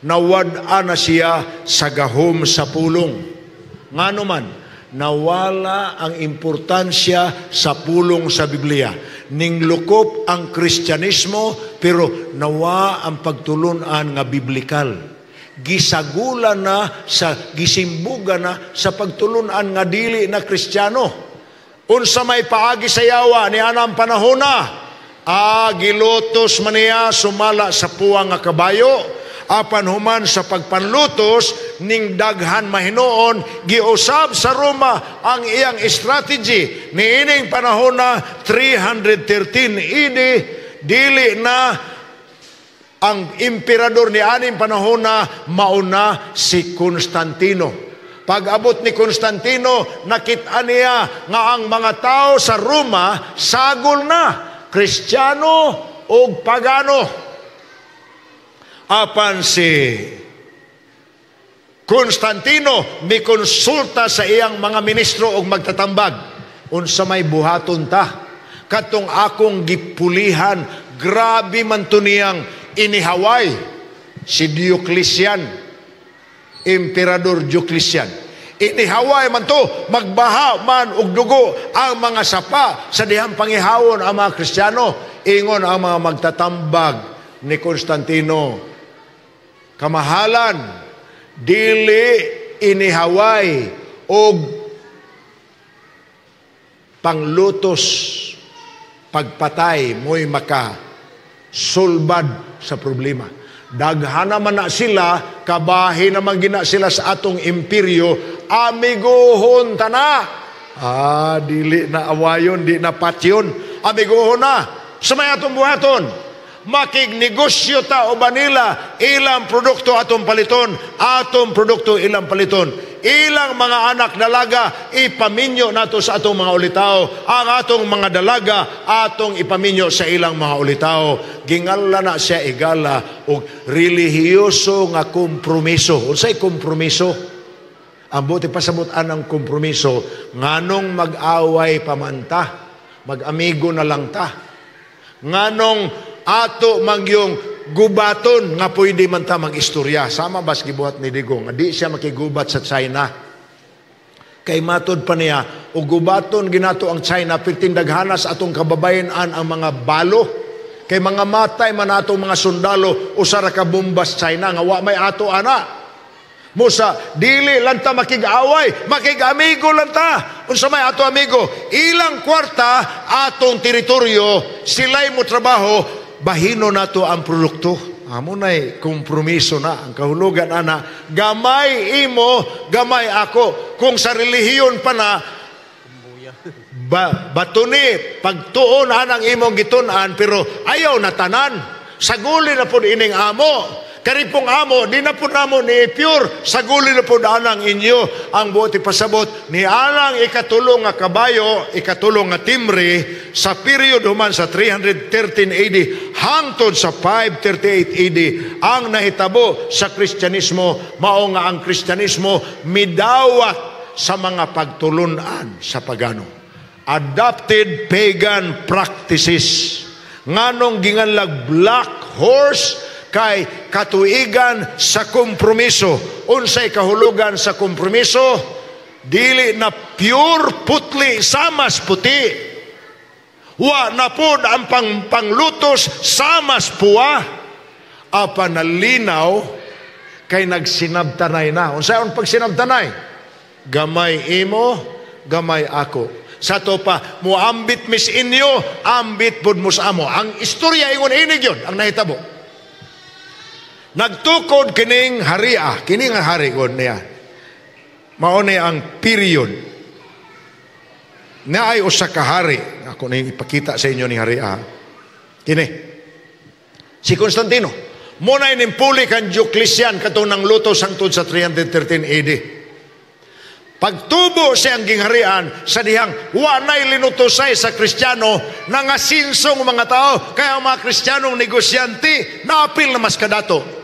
nawad-an na siya sa gahom sa pulong. Ngano man, nawala ang importansya sa pulong sa Biblia. Ning lukop ang Kristyanismo pero nawa ang pagtulunan nga biblikal. Gisagula na sa gisimbuga na sa pagtulunan nga dili na Kristiyano. Unsa may paagi sa yawa ni anang panahona? Ah, gilutos man niya sumala sa puwang nga kabayo, apan human sa pagpanlutos ning daghan mahinuon, giusab sa Roma ang iyang strategy. Niining panahon na 313 AD, dili na ang emperador ni aning panahon na mauna si Constantino. Pag-abot ni Constantino, nakita niya nga ang mga tao sa Roma sagol na, Kristiyano o pagano. Apan si Constantino mikonsulta sa iyang mga ministro og magtatambag. Unsa may buhaton ta? Katong akong gipulihan, grabe man to niyang inihaway si Diocletian, Emperador Diocletian. Inihaway man to, magbaha man og dugo ang mga sapa sa dihang pangihawon ang mga Kristiyano. Ingon ang mga magtatambag ni Constantino, "Kamahalan, dili inihaway og panglutos, pagpatay mo'y maka sulbad sa problema. Daghana man na sila, kabahi naman gina sila sa atong imperyo, amiguhon ta na." Ah, dili na awayon, di na patyon. Amiguhon na. Sa may atong buhaton. Makignegosyo ta uban nila, ilang produkto atong paliton, atong produkto ilang paliton. Ilang mga anak dalaga ipaminyo nato sa atong mga ulitawo, ang atong mga dalaga atong ipaminyo sa ilang mga ulitawo. Gingala na siya igala og relihiyoso nga kompromiso. Unsay kompromiso? Ang buti pasabot anang kompromiso, nganong mag-away pamanta, mag-amigo na lang ta. Nganong ato magyong gubaton nga pwede man ta mag-istorya. Sama bas gibuhat ni Digong, nga di siya makigubat sa China. Kay matod pa niya, o gubaton ginato ang China, perting daghanas atong kababayan-an ang mga balo. Kay mga matay man atong mga sundalo, usa ra ka bombas China, nga wa may ato ana. Musa, dili lang ta makig-away, makig-amigo lang ta. Unsa may ato amigo? Ilang kwarta atong teritoryo, sila'y mo trabaho, bahino nato ang produkto. Amo na'y kompromiso na ang kahulugan ana, gamay imo, gamay ako. Kung sa relihiyon pa na batuni pagtuon anang imong gitun-an, pero ayaw na tanan. Saguli na pud ining amo. Karipong amo, di na po namo ni pure, saguli na po anang inyo. Ang buot ipasabot, ni anang ikatulong nga kabayo, ikatulong nga timre, sa period human sa 313 AD, hangtod sa 538 AD, ang nahitabo sa Kristyanismo, mao nga ang Kristyanismo midawat sa mga pagtulunan sa pagano. Adopted pagan practices. Nganong ginganlag black horse? Kay katuigan sa kompromiso. Unsay kahulugan sa kompromiso? Dili na pure putli samas puti. Wa na pod ang panglutos samas puwa. Apan nalinaw kay nagsinabtanay na. Unsay ang pagsinabtanay? Gamay imo, gamay ako. Sa to pa, muambit mis inyo, ambit pod mo sa amo. Ang istorya ingon inig yun, ang nahitabo. Nagtukod kining haria, kining ang hari kon niya. Mao ni ang period. Naay usa ka hari, ako ning ipakita sa inyo ni haria. Kini. Si Constantino. Mo na inimpuli kan Diocletian katong nang luto sangtod sa 313 AD. Pagtubo siyang gingharian sa dihang wa na'y linutosay sa Kristiyano, nangasinsong mga tao, kaya ang mga Kristiyanong negosyante naapil na mas kadato.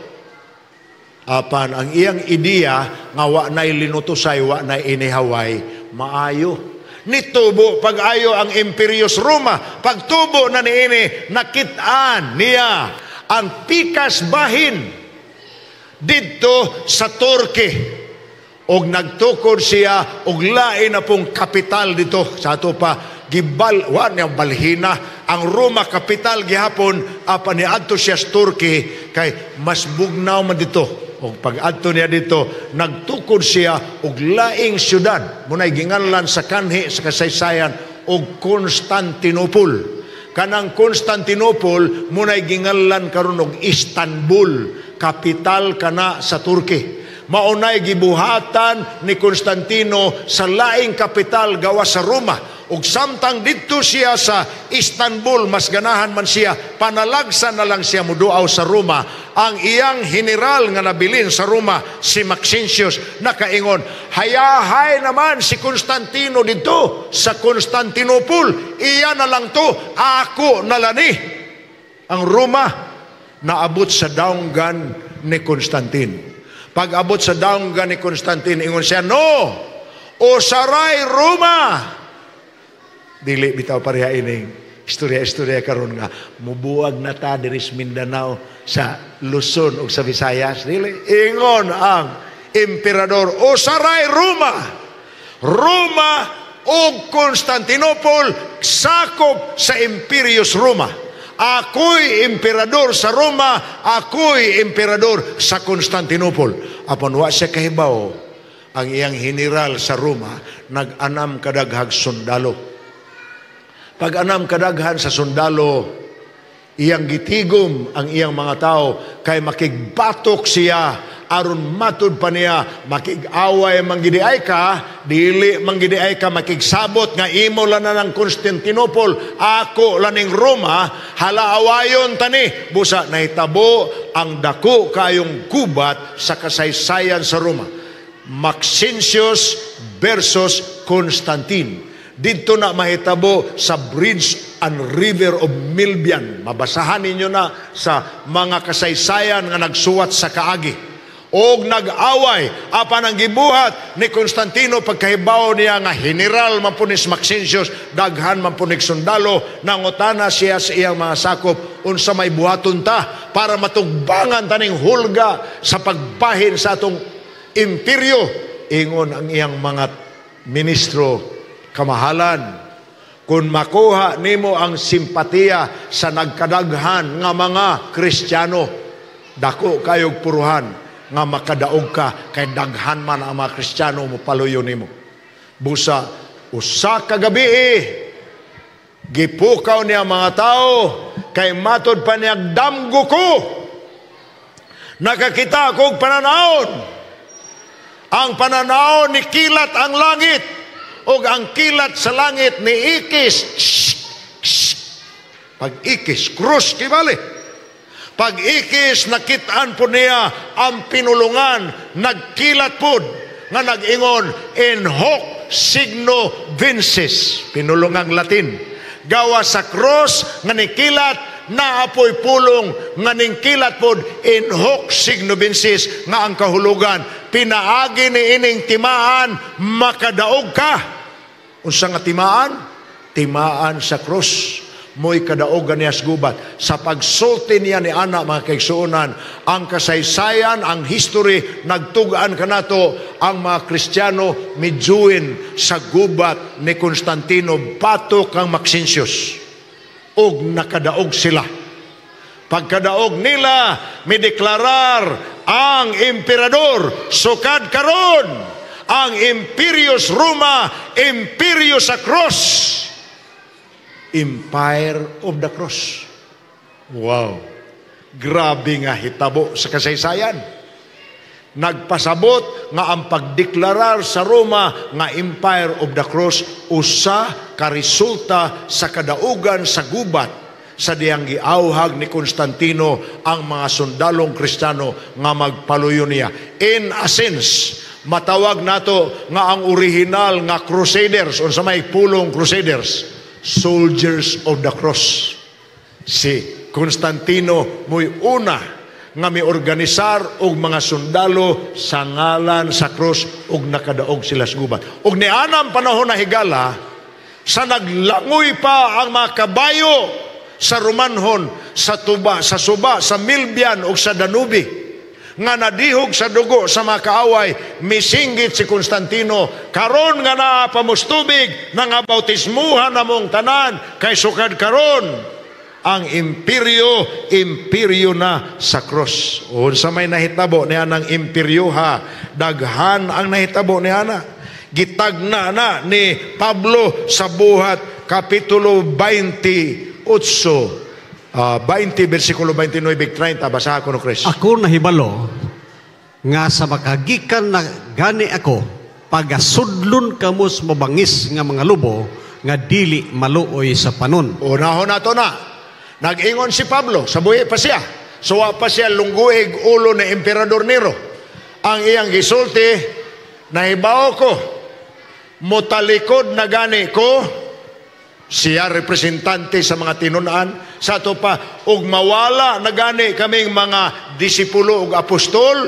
Apan ang iyang ideya nga wa na'y linutosay, wa na'y inihaway, maayo. Nitubo pag-ayo ang Imperius Roma, pagtubo na niini, nakit-an niya ang pikas bahin didto sa Turkey. Og nagtukod siya og lain na pong kapital dito sa ato pa gibal wa niya balhina ang Roma kapital gihapon, apan niadto siya sa Turkey kay mas bugnaw man dito. Og pag-adto niya dito, nagtukod siya og laing syudad, munay ginganlan sa kanhi sa kasaysayan og Constantinople. Kanang Constantinople munay ginganlan karon og Istanbul, kapital kana sa Turkey. Maunay gibuhatan ni Constantino sa laing kapital gawas sa Roma. Ug samtang didto siya sa Istanbul, mas ganahan man siya, panalagsan na lang siya muduaw sa Roma. Ang iyang general nga nabilin sa Roma, si Maxentius, nakaingon, hayahay naman si Constantino didto sa Constantinople, iya na lang to, ako na lani. Ang Roma naabot sa daunggan ni Constantine. Pag-abot sa daunggan ni Constantine, ingon siya, no, usaray Roma. Dili bitaw pareha ining istorya-istorya karon nga mubuwag na ta diri sa Mindanao, sa Luzon ug sa Visayas. Dili ingon ang emperador, usaray Roma. Roma ug Constantinople sakop sa Imperius Roma. Ako'y emperador sa Roma, ako'y emperador sa Constantinople. Apan wa siya kahibaw, ang iyang general sa Roma nag-anam kadaghag sundalo. Pag-anam kadaghan sa sundalo, iyang gitigom ang iyang mga tao kay makigbatok siya Aron matud pa niya, makig-away man gyud diay ka, dili man gyud diay ka makigsabot nga imo lang na ng Constantinople, ako lang ning Roma, hala awayon tani. Busa nahitabo ang dako kayong gubat sa kasaysayan sa Roma. Maxentius versus Constantine. Didto na mahitabo sa Bridge and River of Milvian. Mabasahan ninyo na sa mga kasaysayan nga nagsuwat sa kaagi. Og nag-away, apan ang gibuhat ni Constantino pagkahibaw niya nga general man po ni Maxentius, daghan man po ni sundalo, nangutana siya sa iyang mga sakop, unsa may buhaton ta para matugbangan taning hulga sa pagbahin sa atong imperyo. Ingon ang iyang mga ministro, "Kamahalan, kung makuha nimo ang simpatiya sa nagkadaghan nga mga Kristiyano, dako kayog puruhan nga makadaog ka kay daghan man ang mga Kristiyano mo paluyo nimo." Busa usa ka gabi gipukaw niya mga tao kay matod pa niya, "Damgo ko, nakakita akong pananawon. Ang pananaw ni kilat ang langit og ang kilat sa langit ni ikis." Pag ikis, krus kibali. Pag ikis, nakitaan po niya ang pinulungan, nagkilat pod nga nag-ingon, "In hoc signo vinces," pinulungang Latin. Gawa sa cross nga nikilat, naapoy pulong nga ningkilat pod, "In hoc signo vinces," nga ang kahulugan, pinaagi ni ining timaan makadaog ka. Unsa nga timaan? Timaan sa cross. Mo'y kadaogan niya sa gubat. Sa pagsulti niya ni ana, mga kaigsuonan, ang kasaysayan, ang history, nagtugaan kanato ang mga Kristiyano mijuin sa gubat ni Constantino batok kang Maxentius. Og nakadaog sila. Pagkadaog nila, mideklarar ang emperador, sukad karon, ang imperyo sa Roma, imperyo sa cross. Empire of the Cross. Wow. Grabe nga hitabo sa kasaysayan. Nagpasabot nga ang pagdeklarar sa Roma nga Empire of the Cross usa ka resulta sa kadaugan sa gubat sa diyang giawhag ni Constantino ang mga sundalong Kristiyano nga magpaluyo niya. In a sense, matawag nato nga ang original nga Crusaders, unsa may pulong Crusaders? Soldiers of the Cross. Si Constantino mo'y una nga miorganisar og mga sundalo sa ngalan sa cross ug nakadaog sila sa gubat. Ug nianang panahon na higala, sa naglangoy pa ang mga kabayo sa Romanhon sa tuba, sa suba, sa Milbian ug sa Danube nga nadihog sa dugo sa mga kaaway, misinggit si Constantino, "Karon nga naa pa mos tubig, nga bautismuhan namong tanan kay sukad karon ang imperyo, imperyo na sa cross." Unsa may nahitabo niya ng imperyo ha? Daghan ang nahitabo niya na. Gitagna na ni Pablo sa Buhat Kapitulo 28, 20 versikulo 29 30. Basaha ko no, Chris. Ako nahibalo nga sa makagikan na gani ako, pagasudlon kamo sa mabangis nga mga lobo nga dili maluoy sa panon. Unahon nato na. Nag-ingon si Pablo, sa buhi pa siya. Suwa pa siya lungguig ulo ni Emperador Nero. Ang iyang gisulti, "Nahibaw ko, mutalikod na gani ko," siya representante sa mga tinunan, sa ato pa, "ug mawala na gani kaming mga disipulo ug apostol,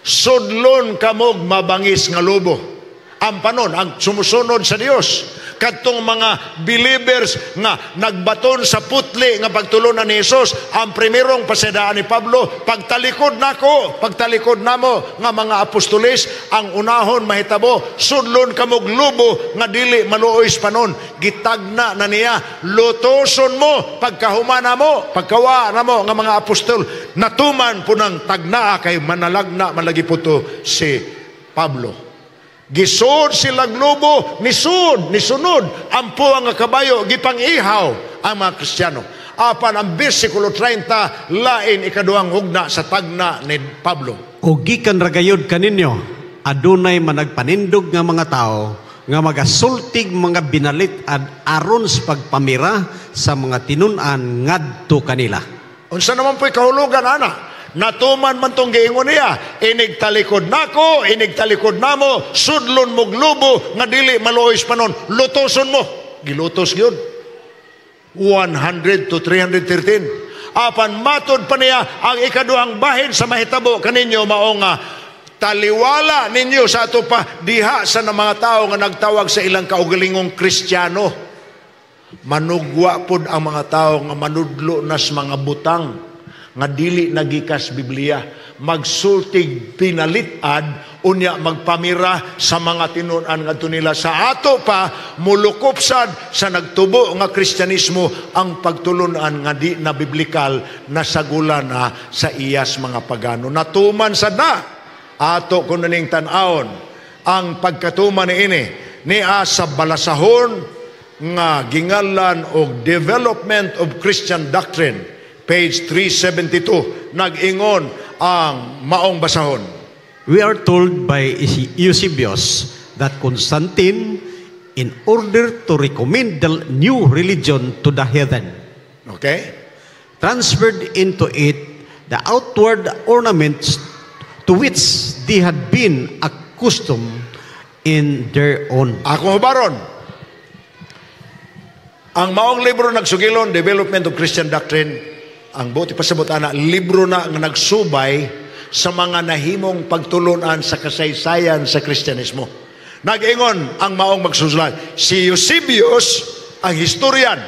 sudlon kamog mabangis nga lobo." Ang panon, ang sumusunod sa Dios, kadtong mga believers nga nagbaton sa putli nga pagtulunan ni Jesus, ang primerong pasidaan ni Pablo, "Pagtalikod nako, pagtalikod namo nga mga apostoles, ang unahon mahitabo, sudlon kamog lobo nga dili maluoy sa panon." Gitagna na niya, lutoson mo pagkahumana mo, pagkawa namo nga mga apostol. Natuman po ng tagnaa kay manalagna malagi po to si Pablo. Gisud sila lobo, nisud, nisunod ang puwang nga kabayo, gipang-ihaw ang mga Kristiyano. Apan ang versikulo 30, lain ikaduhang hugna sa tagna ni Pablo. O gikan ra gayud kaninyo, adunay managpanindog nga mga tao nga magasultig mga binalit-ad aron sa pagpamira sa mga tinun-an ngadto kanila. Unsa naman po'y kahulugan ana? Natuman man tong giingon niya, inig talikod nako, inig talikod namo, sudlon mo lubo nga dili maluoy sa panon, lutoson mo. Gilutos gyud. 100 to 313. Apan matod pa niya ang ikaduhang bahin sa mahitabo kaninyo mao nga taliwala ninyo sa ato pa diha sa na mga tao nga nagtawag sa ilang kaugalingong Kristiyano. Manugwa pod ang mga tao nga manudlo nas mga butang nga dili nagikas Biblia, magsultig pinalit-ad, unya magpamira sa mga tinun-an ngadto nila. Sa ato pa mulukop sad sa nagtubo nga Kristyanismo ang pagtulunan nga di na biblikal, nasagula na sa iyas mga pagano. Natuman sad na. Ato kuno ning tan-awon ang pagkatuman niini nia sa balasahon nga gingalan og Development of Christian Doctrine, page 372. Nag-ingon ang maong basahon. We are told by Eusebius that Constantine, in order to recommend the new religion to the heathen, transferred into it the outward ornaments to which they had been accustomed in their own. Ako hubaron. Ang maong libro nagsugilon, Development of Christian Doctrine, ang buot ipasabot ana, libro na nga nagsubay sa mga nahimong pagtulunan sa kasaysayan sa Kristyanismo. Nag-ingon ang maong magsusulat. Si Eusebius, ang historian,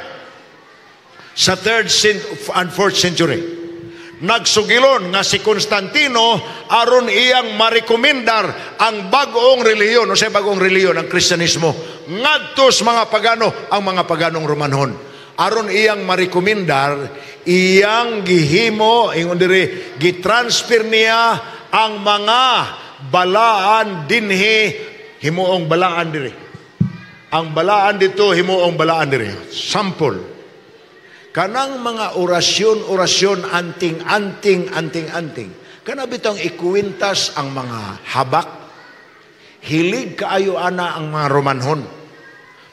sa 3rd and 4th century, nagsugilon nga si Constantino, aron iyang marekomendar ang bag-ong relihiyon o sa bag-ong relihiyon, ang Kristyanismo, ngadto sa mga pagano, ang mga paganong Romanhon, aron iyang marekomendar, iyang gihimo, ingon diri, gitransfer niya ang mga balaan dinhi, himuong balaan diri. Ang balaan dito, himuong balaan diri. Sample, kanang mga orasyon-orasyon, anting-anting, anting-anting. Kana bitong ikuwintas ang mga habak. Hilig kaayo ana ang mga Romanhon.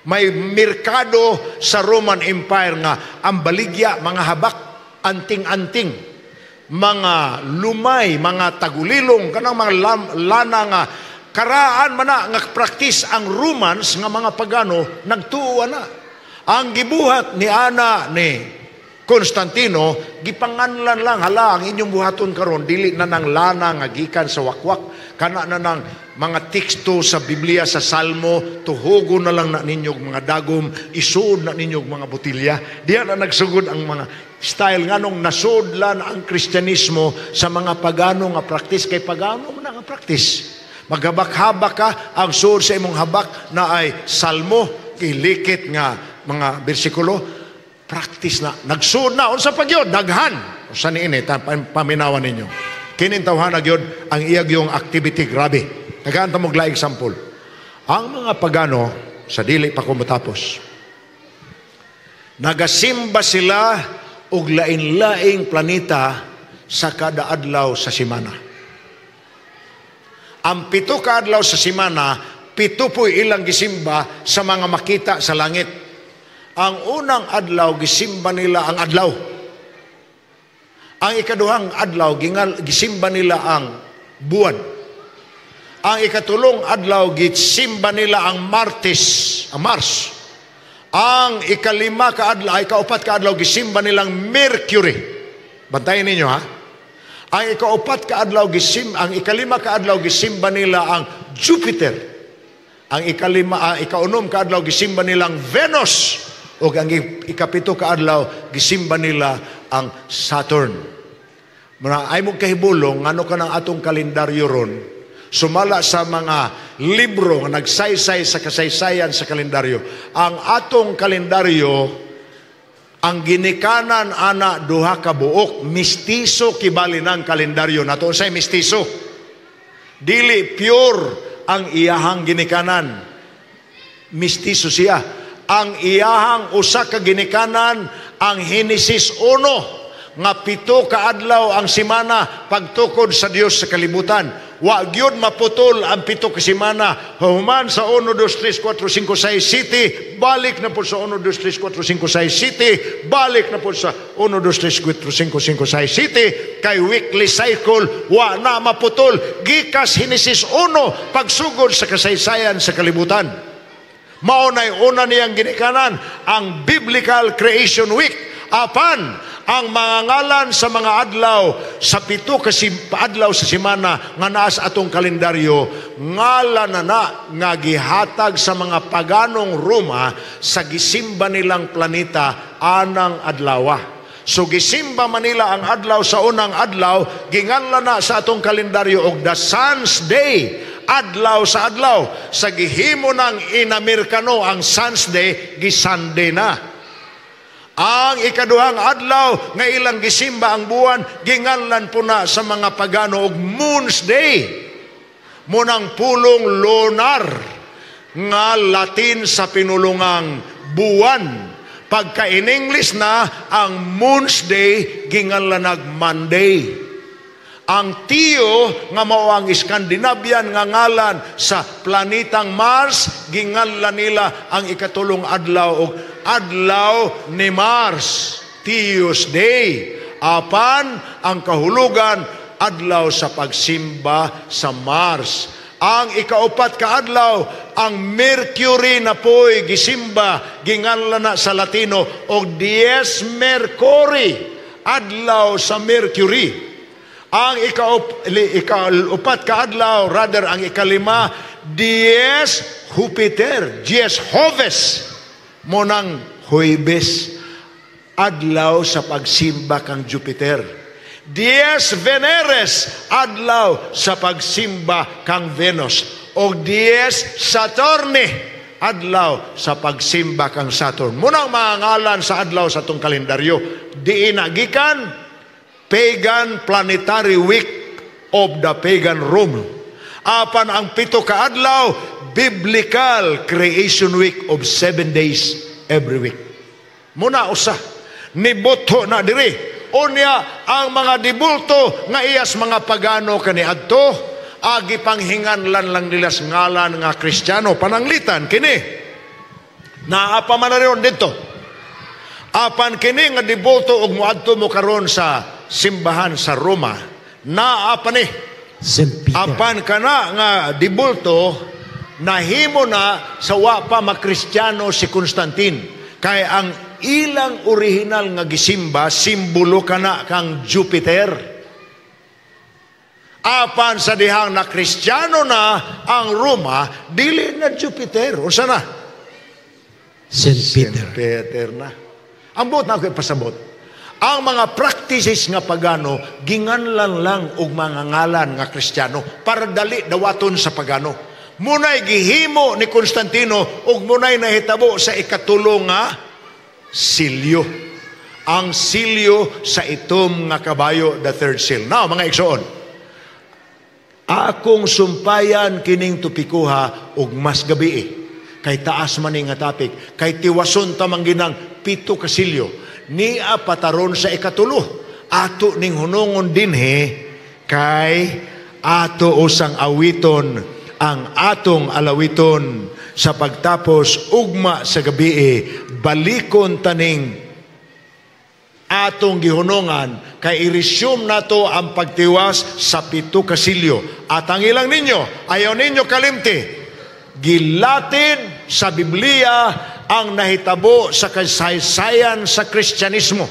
May merkado sa Roman Empire nga ang baligya, mga habak, anting-anting, mga lumay, mga tagulilong, kanang mga lana nga karaan man na nga praktis ang Romans nga mga pagano nagtuo na. Ang gibuhat ni ana ni Constantino, gipanganlan lang, hala, ang inyong buhaton karon dili na nang lana nga gikan sa wakwak, kana na nang mga teksto sa Biblia, sa Salmo, tuhugo na lang na ninyo mga dagom, isuod na ninyo mga botilya. Diya na nagsugod ang mga style nganong nasudlan ang Kristyanismo sa mga pagano nga praktis, kay pagano man nga praktis. Maghabak-habak ka, ang suod sa imong habak na ay Salmo, ilikit nga mga bersikulo, practice na. Nagsuod na. Unsa pa gyud? Daghan. Usa niini, paminawan ninyo. Kining tawhana gyud ang iyag yung activity, grabe. Tagaan ta mo example. Ang mga pagano, sa dili pa ko matapos, nagasimba sila og lain-laing planeta sa kada adlaw sa simana. Ang 7 ka adlaw sa simana, 7 po'y ilang gisimba sa mga makita sa langit. Ang unang adlaw, gisimba nila ang adlaw. Ang ikaduhang adlaw, gisimba nila ang buwan. Ang ikatulong adlaw, gisimba nila ang Martes, ang Mars. Ang ikalima ka adlaw, ikaupat ka adlaw, gisimba nilang Mercury. Bantayan ninyo ha. Ang ikaupat ka adlaw, ang ikalima ka adlaw, gisimba nila ang Jupiter. Ang ikaunom ka adlaw, gisimba nilang Venus. O ang ikapito ka adlaw, gisimba nila ang Saturn. Muna, ay mong kahibulong, ano ka ng atong kalendaryo ron, sumala sa mga libro nga nagsaysay sa kasaysayan sa kalendaryo. Ang atong kalendaryo, ang ginikanan ana duha ka buok, mistiso kibali ng kalendaryo nato. Unsay mistiso? Dili pure ang iyahang ginikanan. Mistiso siya. Ang iyahang usa ka ginikanan ang Henesis 1 Nga 7 ka adlaw ang simana pagtukod sa Dios sa kalibutan. Wa gyud maputol ang 7 ka semana. Human sa 1, 2, 3, 4, 5, 6, 7, balik na po sa 1, 2, 3, 4, 5, 6, 7, balik na po sa 1, 2, 3, 4, 5, 5, 6, 7, kay weekly cycle, wa na maputol. Gikas Henesis 1, pagsugod sa kasaysayan sa kalibutan. Mao na'y una niyang ginikanan, ang Biblical Creation Week. Apan, ang mga ngalan sa mga adlaw sa 7 kasi adlaw sa semana nga naa sa atong kalendaryo, ngalan na na nga gihatag sa mga paganong Roma sa gisimba nilang planeta anang adlawa. So gisimba manila ang adlaw sa unang adlaw, ginganlan na sa atong kalendaryo og the Sun's Day, adlaw sa adlaw. Sa gihimo ng Inamerkano ang Sun's Day, gi-Sunday na. Ang ikaduhang adlaw nga ilang gisimba ang buwan, ginganlan po na sa mga pagano og Moon's Day. Munang pulong lunar nga Latin sa pinulungang buwan. Pagka in English na, ang Moon's Day ginganlan nag Monday. Ang Tiyo nga mao ang Scandinavian nga ngalan sa planetang Mars, ginganlan nila ang ikatulong adlaw og adlaw ni Mars, Tuesday. Apan ang kahulugan, adlaw sa pagsimba sa Mars. Ang ikaupat ka adlaw, ang Mercury na po'y gisimba, ginganlan na sa Latino og Dies Mercuri, adlaw sa Mercury. Ang ikaupat ka adlaw, rather ang ikalima, Dies Jupiter, Dies Joves, monang Huwebes, adlaw sa pagsimba kang Jupiter. Dies Veneres, adlaw sa pagsimba kang Venus. O Dies Saturni, adlaw sa pagsimba kang Saturn. Munang mga ngalan sa adlaw sa atong kalendaryo, diin gikan Pagan Planetary Week of the Pagan Rome. Apan ang 7 ka adlaw, Biblical Creation Week of 7 days every week. Muna usa, nibutho na diri. Unya ang mga dibulto nga iyas mga pagano kaniadto, agi panghinganlan lang nila sa ngalan nga Kristiyano. Pananglitan kini. Naa pa man na rin dito. Apan kini nga dibulto og moadto mo karon sa simbahan sa Roma, naa pa ni. Saint Peter. Apan kana nga dibulto nahimo na sa wa pa makristyano si Constantine. Kay ang ilang original nga gisimba, simbolo kana kang Jupiter. Apan sa dihang na Kristiyano na ang Roma, dili na Jupiter. Unsa na? Saint Peter. Saint Peter na. Ang buot na ako ipasabot. Ang mga practices nga pagano, ginganlan lang og mga ngalan nga Kristiyano para dali dawaton sa pagano. Munay gihimo ni Constantino ug munay nahitabo sa ikatulo nga silyo. Ang silyo sa itom nga kabayo, the third seal. Now, mga igsoon, akong sumpayan kining topikuha og mas gabi eh. Kay taas man ni nga topic, kay tiwason ta man ginang 7 ka silyo. Nia pataron sa ikatulo. Ato ning hunungon dinhi kay ato usang awiton ang atong alawiton sa pagtapos ugma sa gabi eh, balikon taning atong gihunungan kay i-resume nato ang pagtiwas sa 7 ka silyo. At ang ilang ninyo, ayaw ninyo kalimti, gilatid sa Biblia ang nahitabo sa kasaysayan sa Kristyanismo.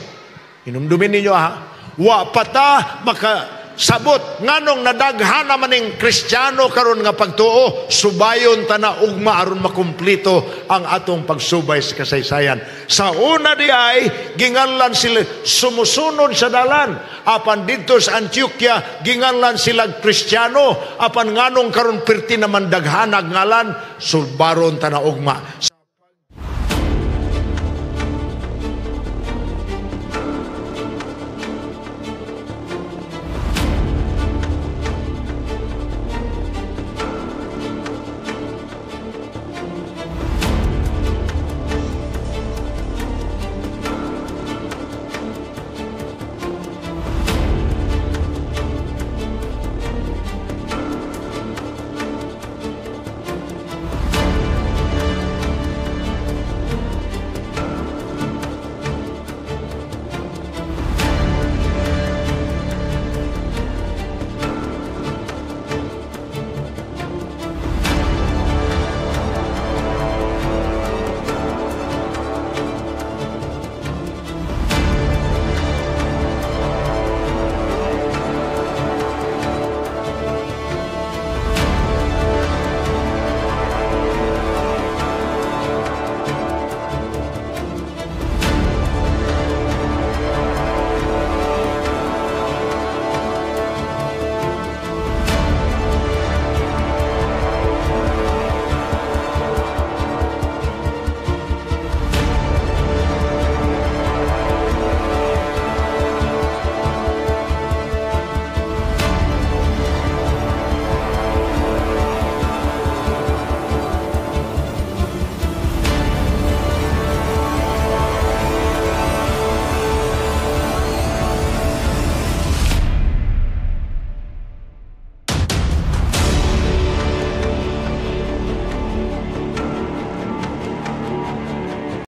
Hinumdumin ninyo ha, wa pa ta makasabot nganong nadaghan naman ning Kristiyano karon nga pagtuo, subayon ta na ugma aron makumplito ang atong pagsubay sa kasaysayan. Sa una di ay ginganlan sila sumusunod sa dalan, apan didto sa Antioquia ginganlan sila Kristiyano, apan nganong karon perti naman daghanag ngalan, sulbaron ta na ugma.